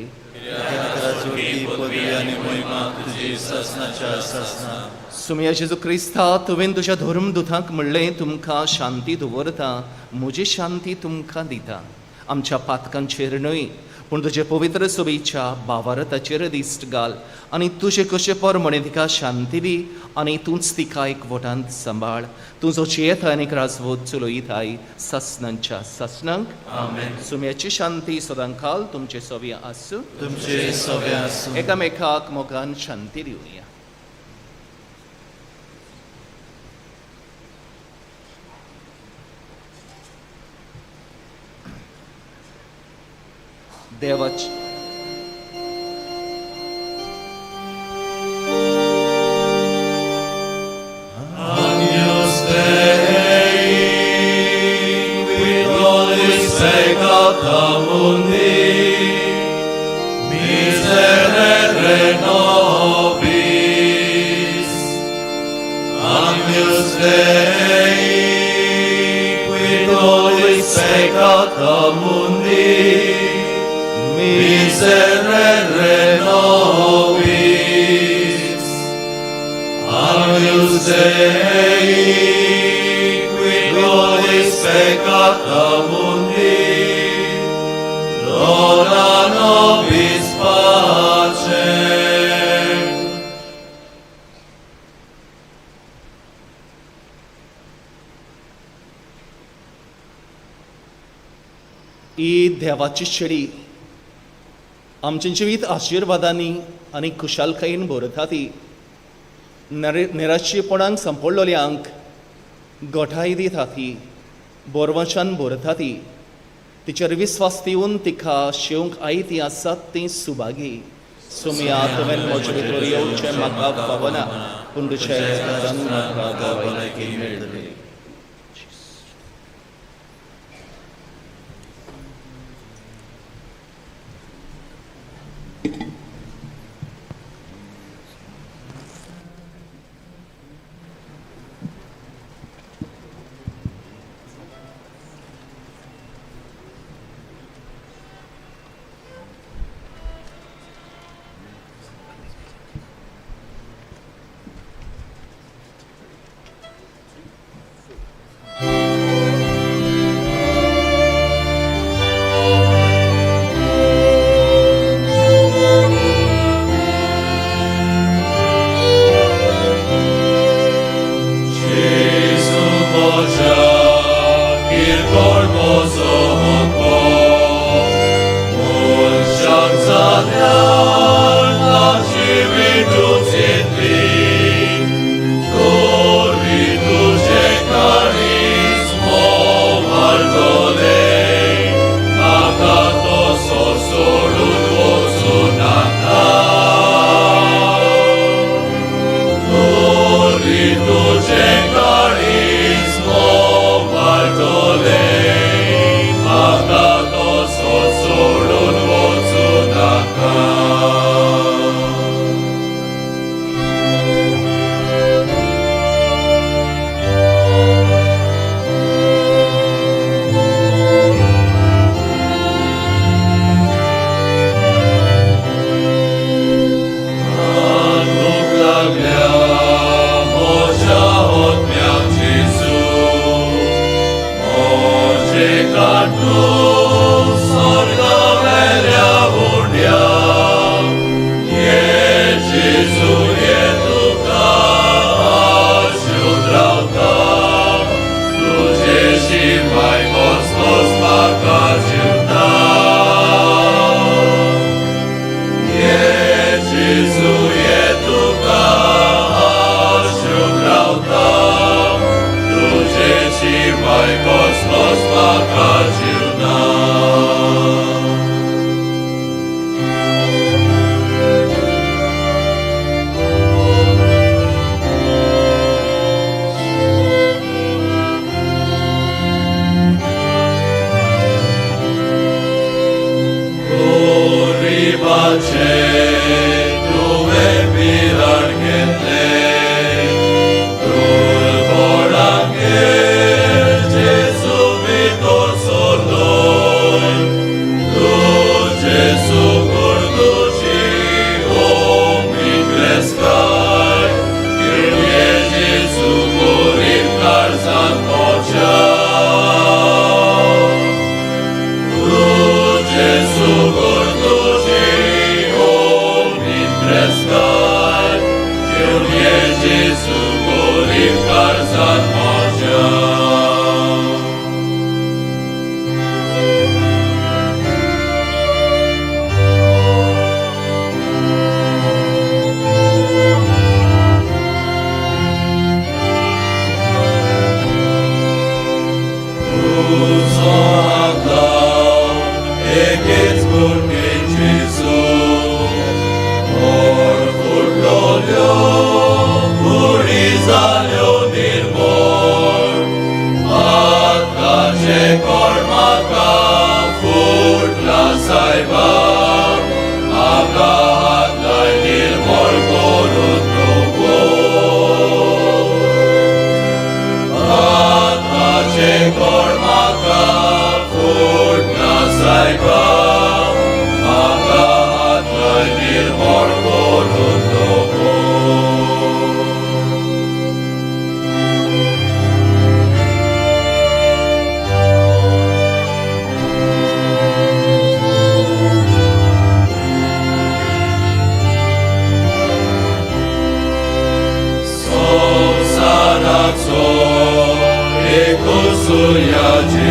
पदवी आनी मोहिमा तुजी सासनाच्या सासना. सुमया जेजू क्रिस्ता, तुवें तुज्या धर्मदुतांक म्हणलें, तुमकां शांती दवरता, म्हजी शांती तुमकां दिता. आमच्या पातकांचेर न्हय, पूण तुजे पवित्र सोबीच्या बावारताचेर दिश्ट घाल आनी तुजे कशे प्रमाणे तिका शांती दी आनी तूंच तिका एकवटांत सांबाळ. तूं जो जियेता आनी राजवत चलयताय सासनांच्या सासनांक. आमेन. सुम्याची शांती सदांकाल तुमचे सव्या आसूं. तुमचे सव्या आसूं. एकामेकाक मोगान शांती दिवया. देवाची Agnus Dei, qui tollis peccata mundi, miserere nobis. Agnus Dei, qui tollis peccata mundi, miserere nobis. Agnus Dei, qui tollis peccata mundi, dona nobis pacem. ही देवाची शेळी आमचें जिवीत आशिर्वादांनी आनी खुशालकायेन भरता ती निराशेपणाक सांपडलेल्यांक गोठाय दिता ती बोरवंशान भरता ती तिचेर विस्वास दिवन तिका शेवंक आयती आसात ती सुभागी. सुमया तुवें म्हजे भितर येवचें म्हाका फावना पूण तुज्या एकदान म्हाका भलायकी मेळटली.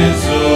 Gesù,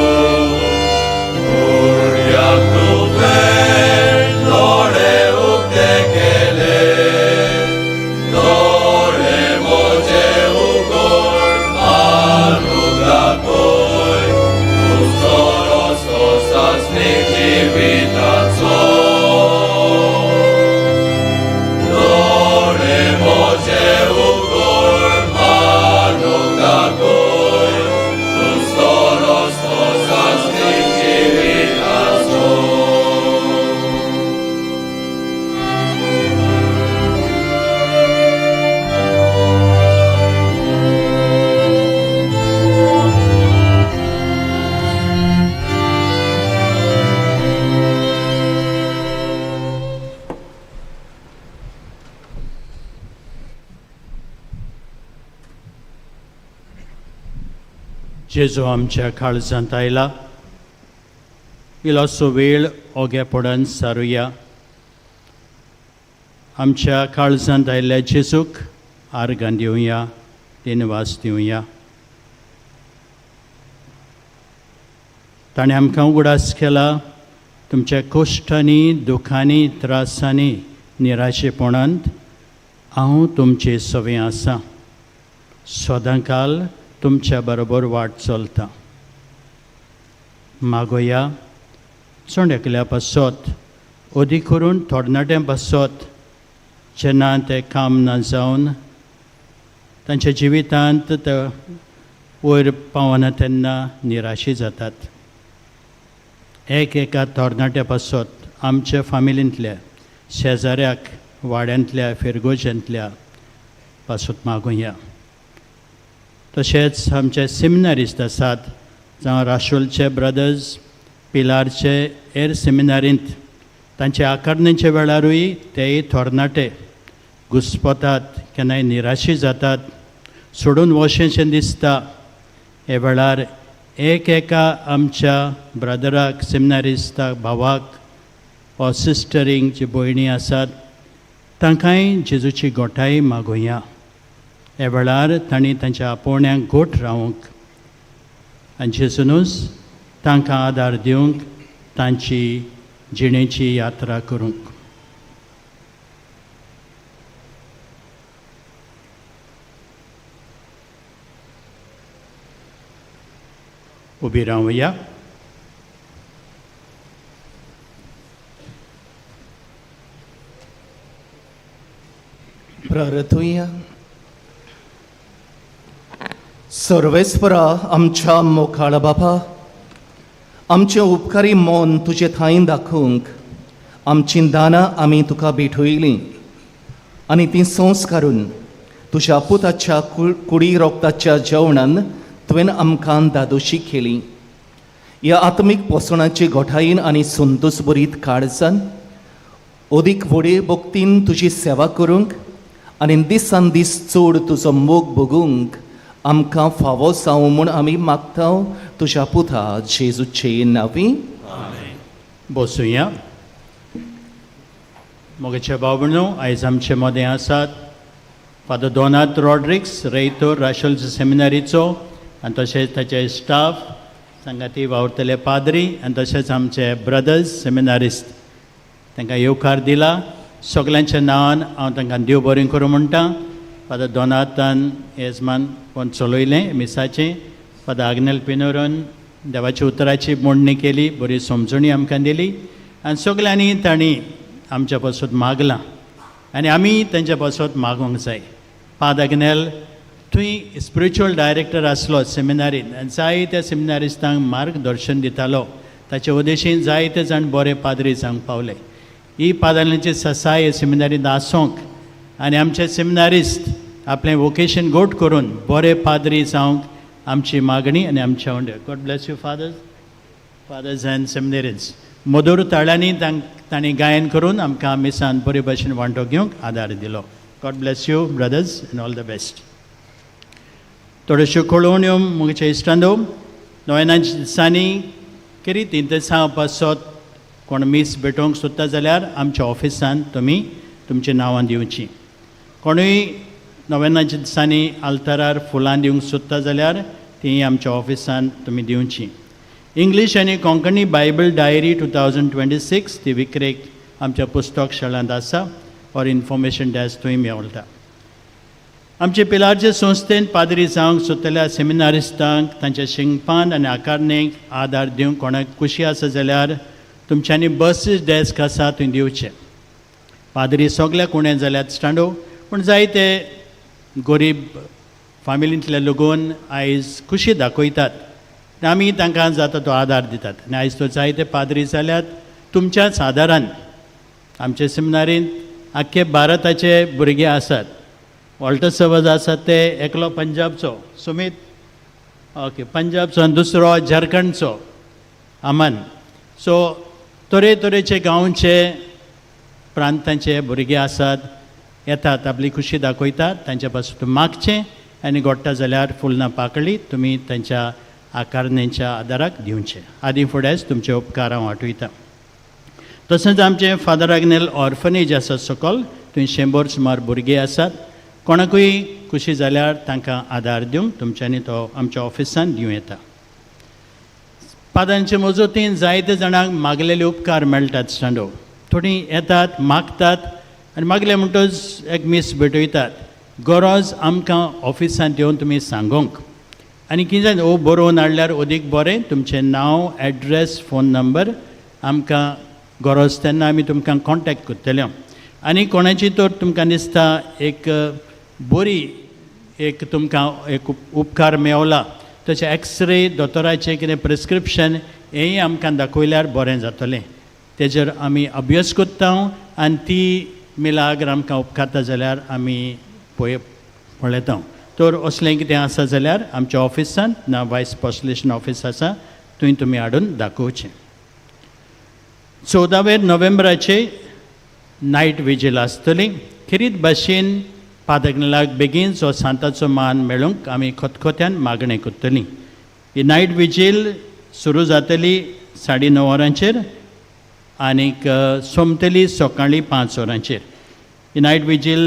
जेजू आमच्या काळजांत आयला. इल्लोसो वेळ ओगेपणान सारुया. आमच्या काळजांत आयिल्ल्या जेजूक आर्गां दिवया, दिनवास दिवया. ताणें आमकां उगडास केला, तुमच्या कश्टांनी, दुखांनी, त्रासांनी, निराशेपणांत हांव तुमचे सवें आसा, सदांकाल तुमच्या बरोबर वाट चलता. मागोया चण एकल्या पासत, अदीक करून थोरणाट्यां पासत, जेन्ना तें काम ना जावन तांच्या जिवितांत ते वयर पावना तेन्ना निराशी जातात. एक एका तरणाट्या पासत, आमच्या फामिलींतल्या, शेजाऱ्याक, वाड्यांतल्या, फिरगोजेंतल्या पासत मागुया. तशेंच आमचे सेमिनारिस्ट आसात, जावं राशोलचे ब्रदर्स, पिलारचे हेर सेमिनारींत, तांच्या आकारणेच्या वेळारूय तेय थोरनाटे घुस्पतात, केन्नाय निराशी जातात, सोडून वशेंशें दिसता. हे वेळार एक एका आमच्या ब्रदराक, सेमिनारिस्ताक, भावाक वा सिस्टरींक, जी भयणी आसात तांकांय जेजूची गोठाय मागुया. ह्या वेळार तांणी तांच्या आपोवण्याक घोट रावंक आनी जेजूनूच तांकां आदार दिवंक, तांची जिणेची यात्रा करूंक. उबी रावया. प्रार्थुया. सर्वेस्परा आमच्या मोखाळ बापा, आमचें उपकारी मन तुजे थांय दाखोवंक आमचीं दानां आमी तुका भेटयलीं आनी तीं संस्कारून तुज्या पुताच्या कुडी रोगताच्या जेवणान तुवें आमकां दादोशी केली. ह्या आत्मीक पोसणाचे गोठायेन आनी संतोस बरीत काळजान अदीक व्हडे भक्तीन तुजी सेवा करूंक आनी दिसान दीस चड तुजो मोग भोगूंक आमकां फावो जावं म्हूण आमी मागता, तुज्या पुता जेजूचे नांवी. बसुया. मोगेचे भाव भयणो, आयज आमचे मदें आसात फादर दोनात रॉड्रिक्स, रेयतोर राशोल सेमिनारीचो, आनी तशेंच ताचे स्टाफ सांगाती वावुरतले पाद्री आनी तशेंच आमचे ब्रदर्स सेमिनारिस्ट. तांकां येवकार दिला. सगल्यांच्या नांवान हांव तांकां देव बरें करूं म्हणटा. फादर दोनातान येजमान कोण चलयलें मिसाचें, फादर आग्नेल पिनोरोन देवाच्या उतराची मांडणी केली, बरी समजणी आमकां दिली आनी सगल्यांनी तांणी आमच्या पासत मागलां आनी आमी तांच्या पासत मागूंक जाय. फादर आग्नेल थंय स्पिरिच्युअल डायरेक्टर आसलो सेमिनारीन आनी जायत्या सेमिनारिस्तांक मार्गदर्शन दितालो. ताचे उद्देशीन जायते जाण बरे पाद्री जावंक पावले. ही पाद्रांची ससाय सेमिनारींत आसोंक आनी आमचे सेमिनारिस्ट आपलें वोकेशन गोट करून बरे पाद्री जावंक आमची मागणी आनी आमच्या वंडे. God bless you, fathers and seminarians. मधूर ताळ्यांनी तांणी गायन करून आमकां मिसान बरे भशेन वांटो घेवंक आदार दिलो. God bless you, brothers, and all the best. थोड्योश्यो कळोवण्यो. म्हज्या इश्टांनो, नोवेनाच्या दिसांनी खेरीत इंतेसांव पासत कोण मीस भेटोवंक सोदता जाल्यार आमच्या ऑफिसान तुमी तुमची नांवां दिवचीं. कोणूय नोवेनाच्या दिसांनी आल्तारार फुलां दिवंक सोदता जाल्यार तीं आमच्या ऑफिसान तुमी दिवचीं. इंग्लीश आनी कोंकणी बायबल डायरी 2026 ती विक्रेक आमच्या पुस्तक शाळांत आसा ऑर इन्फॉर्मेशन डेस्क थंय मेळटा. आमचे पिलारचे संस्थेन पाद्री जावंक सोदतल्या सेमिनारिस्तांक तांच्या शिंगपान आनी आकारणेक आदार दिवंक कोणाक खुशी आसा जाल्यार तुमच्यांनी बसीस डेस्क आसा थंय दिवचें. पाद्री सगल्या कोणें जाल्यार स्टांडो, पूण जायते गरीब फामिलींतले लोगून आयज खुशी दाखयतात आनी आमी तांकां जाता तो आदार दितात आनी आयज तो जायते पाद्री जाल्यात तुमच्याच आदारान. आमचे सेमिनारींत आख्खे भारताचे भुरगे आसात. वॉल्टर सवज आसात ते एकलो पंजाबचो सुमीत, ओके, पंजाबचो आनी दुसरो झारखंडचो अमन. सो तरेतरेचे गांवचे, प्रांतांचे भुरगे आसात, येतात, आपली खुशी दाखयतात. तांच्या पासून मागचें आनी गोडटा जाल्यार फुलना पाकळी तुमी तांच्या आकारणेच्या आदाराक दिवचें. आदी फुडेंच तुमचे उपकार हांव आठयतां. तशेंच आमचें फादर आग्नेल ऑर्फनेज आसा सकल, थंय 100 सुमार भुरगीं आसात. कोणाकूय खुशी जाल्यार तांकां आदार दिवंक तुमच्यांनी तो आमच्या ऑफिसान दिवं येता. पादांचे मजतीन जायते जाणांक मागलेले उपकार मेळटात. स्टँडो थोडीं येतात, मागतात आनी मागले म्हणटच एक मीस भेटयतात. गरज आमकां ऑफिसांत येवन तुमी सांगूंक आनी कितें जाय ओ बरोवन हाडल्यार अदीक बरें. तुमचें नांव, एड्रेस, फोन नंबर आमकां गरज तेन्ना आमी तुमकां कॉन्टेक्ट करतले. आनी कोणाची तर तुमकां दिसता एक बरी एक तुमकां एक उपकार मेवला, तशें एक्सरे, दोतोराचें कितें प्रिस्क्रिप्शन हेंय आमकां दाखयल्यार बरें जातलें. तेजेर आमी अभ्यास करता आनी ती मिलाग्र आमकां उपकारता जाल्यार आमी पळय पळयता. तर असलें कितें आसा जाल्यार आमच्या ऑफिसान ना वायस पॉस्टलेशन ऑफीस आसा थंय तुमी हाडून दाखोवचें. 14 नोव्हेंबराचे नायट विजील आसतली. खेरीत भाशेन पादगनाक बेगीन जो सांताचो मान मेळूंक आमी खतखत्यान मागणें करतलीं. ही नायट विजील सुरू जातली 9:30 वरांचेर आनीक सोंपतली सकाळीं 5 वरांचेर. ही नायट विजील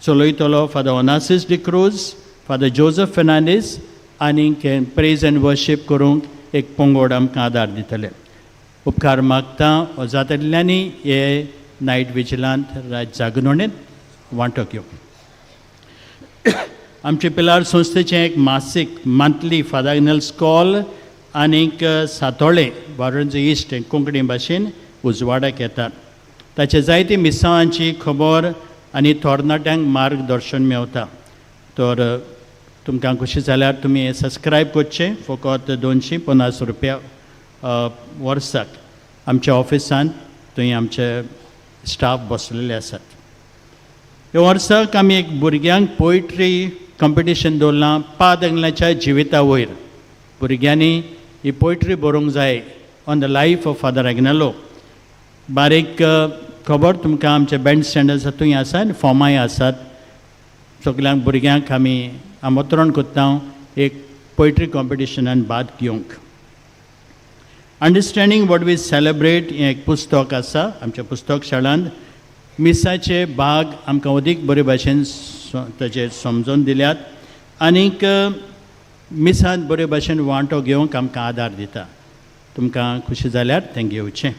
चलयतलो father Onasis D'Cruz, father Joseph Fernandes आनीक प्रेज एंड वर्शीप करूंक एक पंगड आमकां आदार दितले. उपकार मागता जातल्यांनी हे नायट विजिलांत रात जागरणेंत वांटो घेवंक. आमचे पिलार संस्थेचें एक मासीक मंथली फादर आग्नेल्स कॉल आनीक सातोळें वारंज इश्ट कोंकणी भाशेन उजवाडाक येतात. ताचे जायती मिसांवांची खबर आनी थोरनाट्यांक मार्गदर्शन मेवता. तर तुमकां खुशी जाल्यार तुमी सबस्क्रायब करचें फकत 250 रुपया वर्साक. आमच्या ऑफिसांत थंय आमचे स्टाफ बसलेले आसात. ह्या वर्साक आमी एक भुरग्यांक पोयट्री कॉम्पिटिशन दवरलां पाद आंगलाच्या जिविता वयर. भुरग्यांनी ही पोयट्री बरोवंक जाय on the life of Father Agnelo. बारीक खबर तुमकां आमचे बँड स्टँड आसा थंय आसा आनी फॉर्मांय आसात. सगल्यांक भुरग्यांक आमी आमंत्रण करता एक पोयट्री कॉम्पिटिशनान भाग घेवंक. अंडरस्टँडींग what we celebrate हें एक पुस्तक आसा आमच्या पुस्तक शाळांत. मिसाचे भाग आमकां अदीक बरे भाशेन ताचेर समजून दिल्यात आनीक मिसांत बरे भाशेन वांटो घेवंक आमकां आदार दिता. तुमकां खुशी जाल्यार तें घेवचें.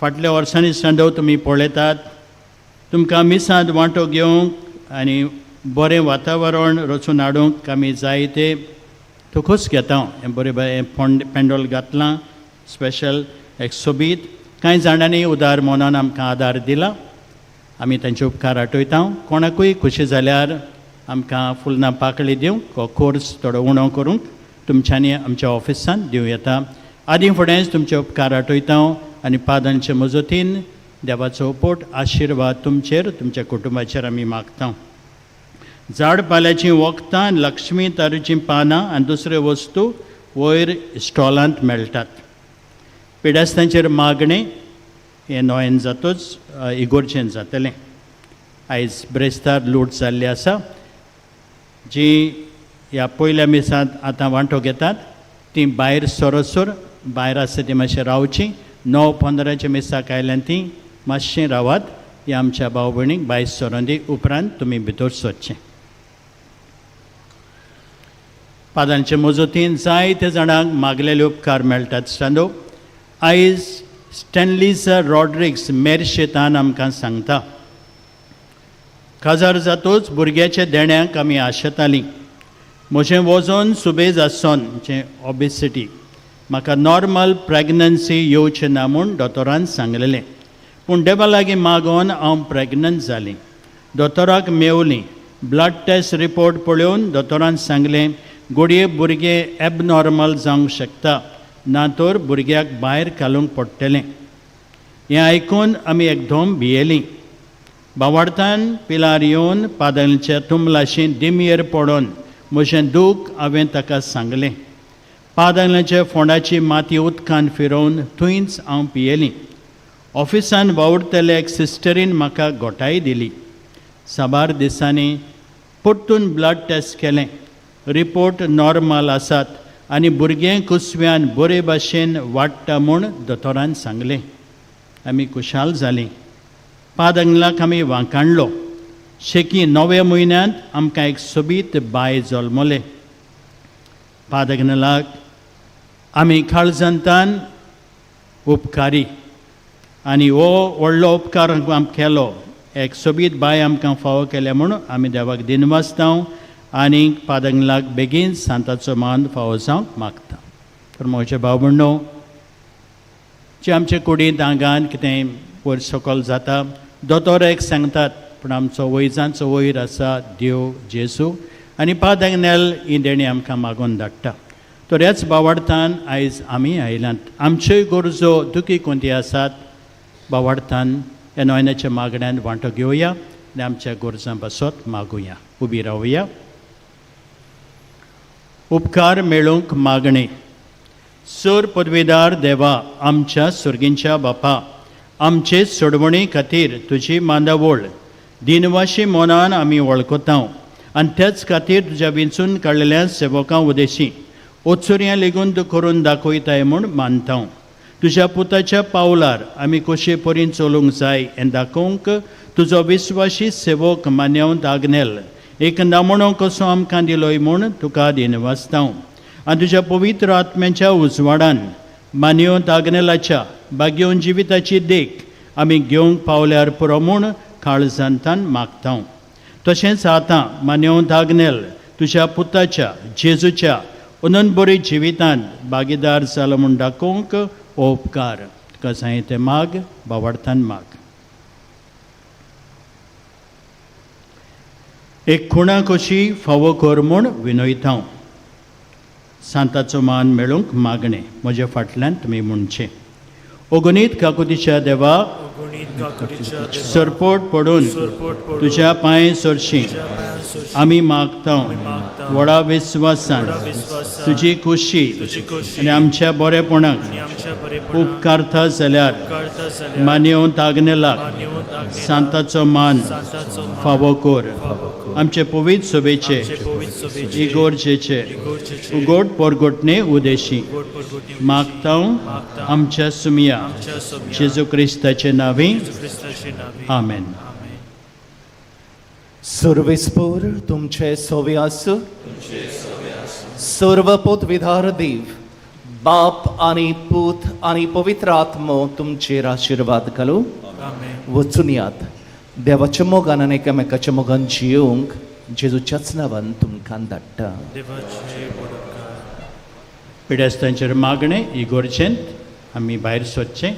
फाटल्या वर्सांनी संदव तुमी पळयतात, तुमकां मिसांत वांटो घेवंक आनी बरें वातावरण रचून हाडूंक आमी जायते तुकूच घेता. हें बरें बरें फोंड पेंडोल घातलां स्पेशल एक सोबीत. कांय जाणांनी उदार मनान आमकां आदार दिला, आमी तांचे उपकार आठयता. कोणाकूय खुशी जाल्यार आमकां फुलना पाकळी दिवंक हो कोर्स थोडो उणो करूंक तुमच्यांनी आमच्या ऑफिसान दिवं येता. आदीं फुडेंच तुमचे उपकार आठयता आनी पादांचे मजतीन देवाचो उपट आशिर्वाद तुमचेर तुमच्या कुटुंबाचेर आमी मागता. झाड पाल्याचीं वखदां आनी लक्ष्मी तारूचीं पानां आनी दुसऱ्यो वस्तू वयर स्टॉलांत मेळटात. पिडेस्तांचेर मागणें हें नोयेन जातूच इगोर्जेन जातलें. आयज ब्रेस्तार लूट जाल्ली आसा. जी ह्या पयल्या मिसांत आतां वांटो घेतात तीं भायर सरोसर भायर आसा ती मातशें रावचीं. 9:15 मिसाक आयल्यान तीं मातशें रावात. ह्या आमच्या भाव भयणीक भायर सरोंदी, उपरांत तुमी भितर सरचें. पादांचे मजतीन जायते जाणांक मागलेले उपकार मेळटात. सांदो आयज स्टॅनलीस रॉड्रिक्स मेरशेतान आमकां सांगता, काजार जातूच भुरग्याच्या देण्याक आमी आशेतालीं. म्हजें वजन सुबेज आसोन जें ओबेसिटी म्हाका नॉर्मल प्रेगनन्सी येवचें ना म्हूण दोतोरान सांगलेलें, पूण देवा लागीं मागोन हांव प्रेगनंट जालीं. दोतोराक मेवलीं. ब्लड टेस्ट रिपोर्ट पळोवन दोतोरान सांगलें घडये भुरगें एबनॉर्मल जावंक शकता, ना तर भुरग्याक भायर घालूंक पडटलें. हें आयकून आमी एकदम भियेलीं. बावाडतान पिलार येवन पादलच्या तुमलाशी दिमयेर पडोन म्हजें दूख हांवें ताका सांगलें. पादलच्या फोंडाची माती उदकान फिरोवन थंयच हांव पियेलीं. ऑफिसान वावुरतले एक सिस्टरीन म्हाका घोटाय दिली. साबार दिसांनी परतून ब्लड टेस्ट केलें. रिपोर्ट नॉर्मल आसात आनी भुरगें कुसव्यान बरे भाशेन वाडटा म्हूण दोतोरान सांगलें. आमी खुशाल जालीं. पाद अंगलाक आमी वांकाणलो. शेकी 9व्या म्हयन्यांत आमकां एक सोबीत बाय जल्मलें. पाद अंगलाक आमी काळजांतान उपकारी आनी हो व्हडलो उपकार आमकां केलो. एक सोबीत बाय आमकां फावो केल्या म्हूण आमी देवाक दिनवासता आनी पादंगलाक बेगीन सांताचो मान फावो जावंक मागता. तर म्हजे भाव भयणो जे आमचे कुडींत आंगान कितेंय वयर सकयल जाता, दोतोर एक सांगतात, पूण आमचो वैजांचो वयर आसा देव जेजू आनी पादंगनेल ही देणी आमकां मागून धाडटा. तर ह्याच बावार्थान आयज आमी आयल्यात. आमच्योय गरजो दुखी कोणती आसात, बावार्थान ह्या नोयनाच्या मागण्यान वांटो घेवया आनी आमच्या गरजां पासत मागुया. उबी रावया. उपकार मेळूंक मागणें. सर पदवीदार देवा, आमच्या सुर्गींच्या बापा, आमचे सोडवणी खातीर तुजी मांदावळ दिनवाशी मनान आमी वळखता आनी त्याच खातीर तुज्या विंचून काडलेल्या सेवकां उदेशी ओत्सुरयां लेगून तूं करून दाखयताय म्हूण मानता. तुज्या पुताच्या पावलार आमी कशे परीन चलूंक जाय हें दाखोवंक तुजो विस्वाशी सेवक मान्यवंत आग्नेल एक नमुनो कसो आमकां दिलोय म्हूण तुका दिनवासता. आनी तुज्या पवित्र आत्म्याच्या उजवाडान मान्यवंत आग्नेलाच्या भाग्योवन जिविताची देख आमी घेवंक पावल्यार पुरो म्हूण काळजांतान मागता. तशेंच आतां मान्यवंत आग्नेल तुज्या पुताच्या जेजूच्या अनंत बरी जिवितांत भागीदार जालो म्हूण दाखोवंक हो उपकार तुका जाय तें माग, बावार्थान माग. एक खुणा कशी फावो कर म्हूण विनयता. सांताचो मान मेळूंक मागणें. म्हज्या फाटल्यान तुमी म्हणचें. अगणीत काकुतीच्या देवा, सरपोट पडून तुज्या पांय सरशी आमी मागता. व्हडा विस्वासान तुजी खुशी आनी आमच्या बरेपणाक उपकारता जाल्यार मान्यवंत आग्नेलाक सांताचो मान फावो कर. आमचे पवित्र सभेचे इगोर्जेचे उगोट पोरगोटणे उदेशी मागता आमच्या सुमिया जेजू क्रिस्ताचे नांवी. आमेन. सर्वेस्पोर तुमचे सोवे आसू. सर्व विधार देव बाप आनी पूत आनी पवित्र आत्मो तुमचेर आशिर्वाद घालू. वचून यात. देवाच्या मोगान आनी एकामेकाच्या मोगान जियोवंक जेजूच्याच नांवान तुमकां धाडटा. पिडेस्तांचेर मागणें. इगोर्जेंत आमी भायर सोदचें.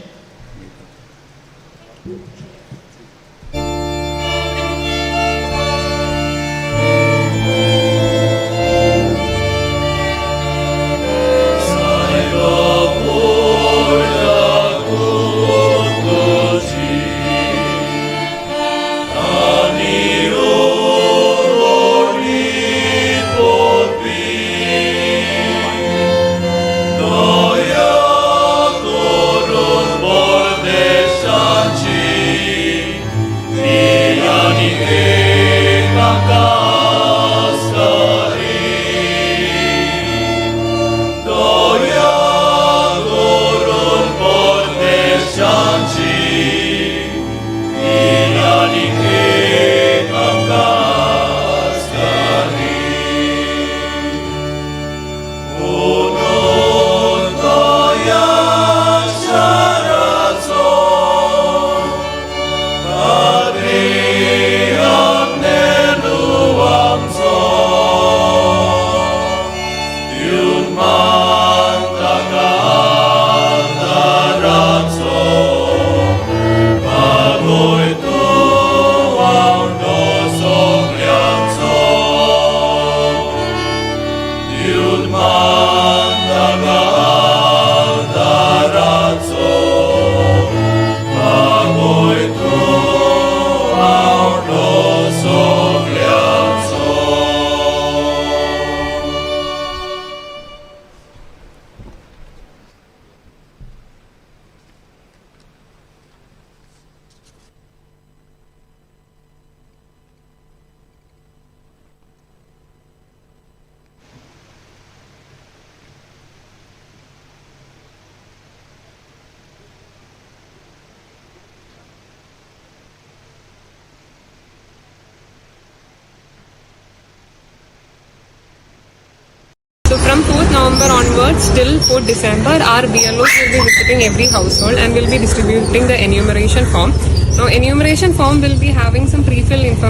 From 4th November onwards till 4th December, our BLOs will be visiting every household and will be distributing the enumeration form. Now, enumeration form will be having some pre-filled information.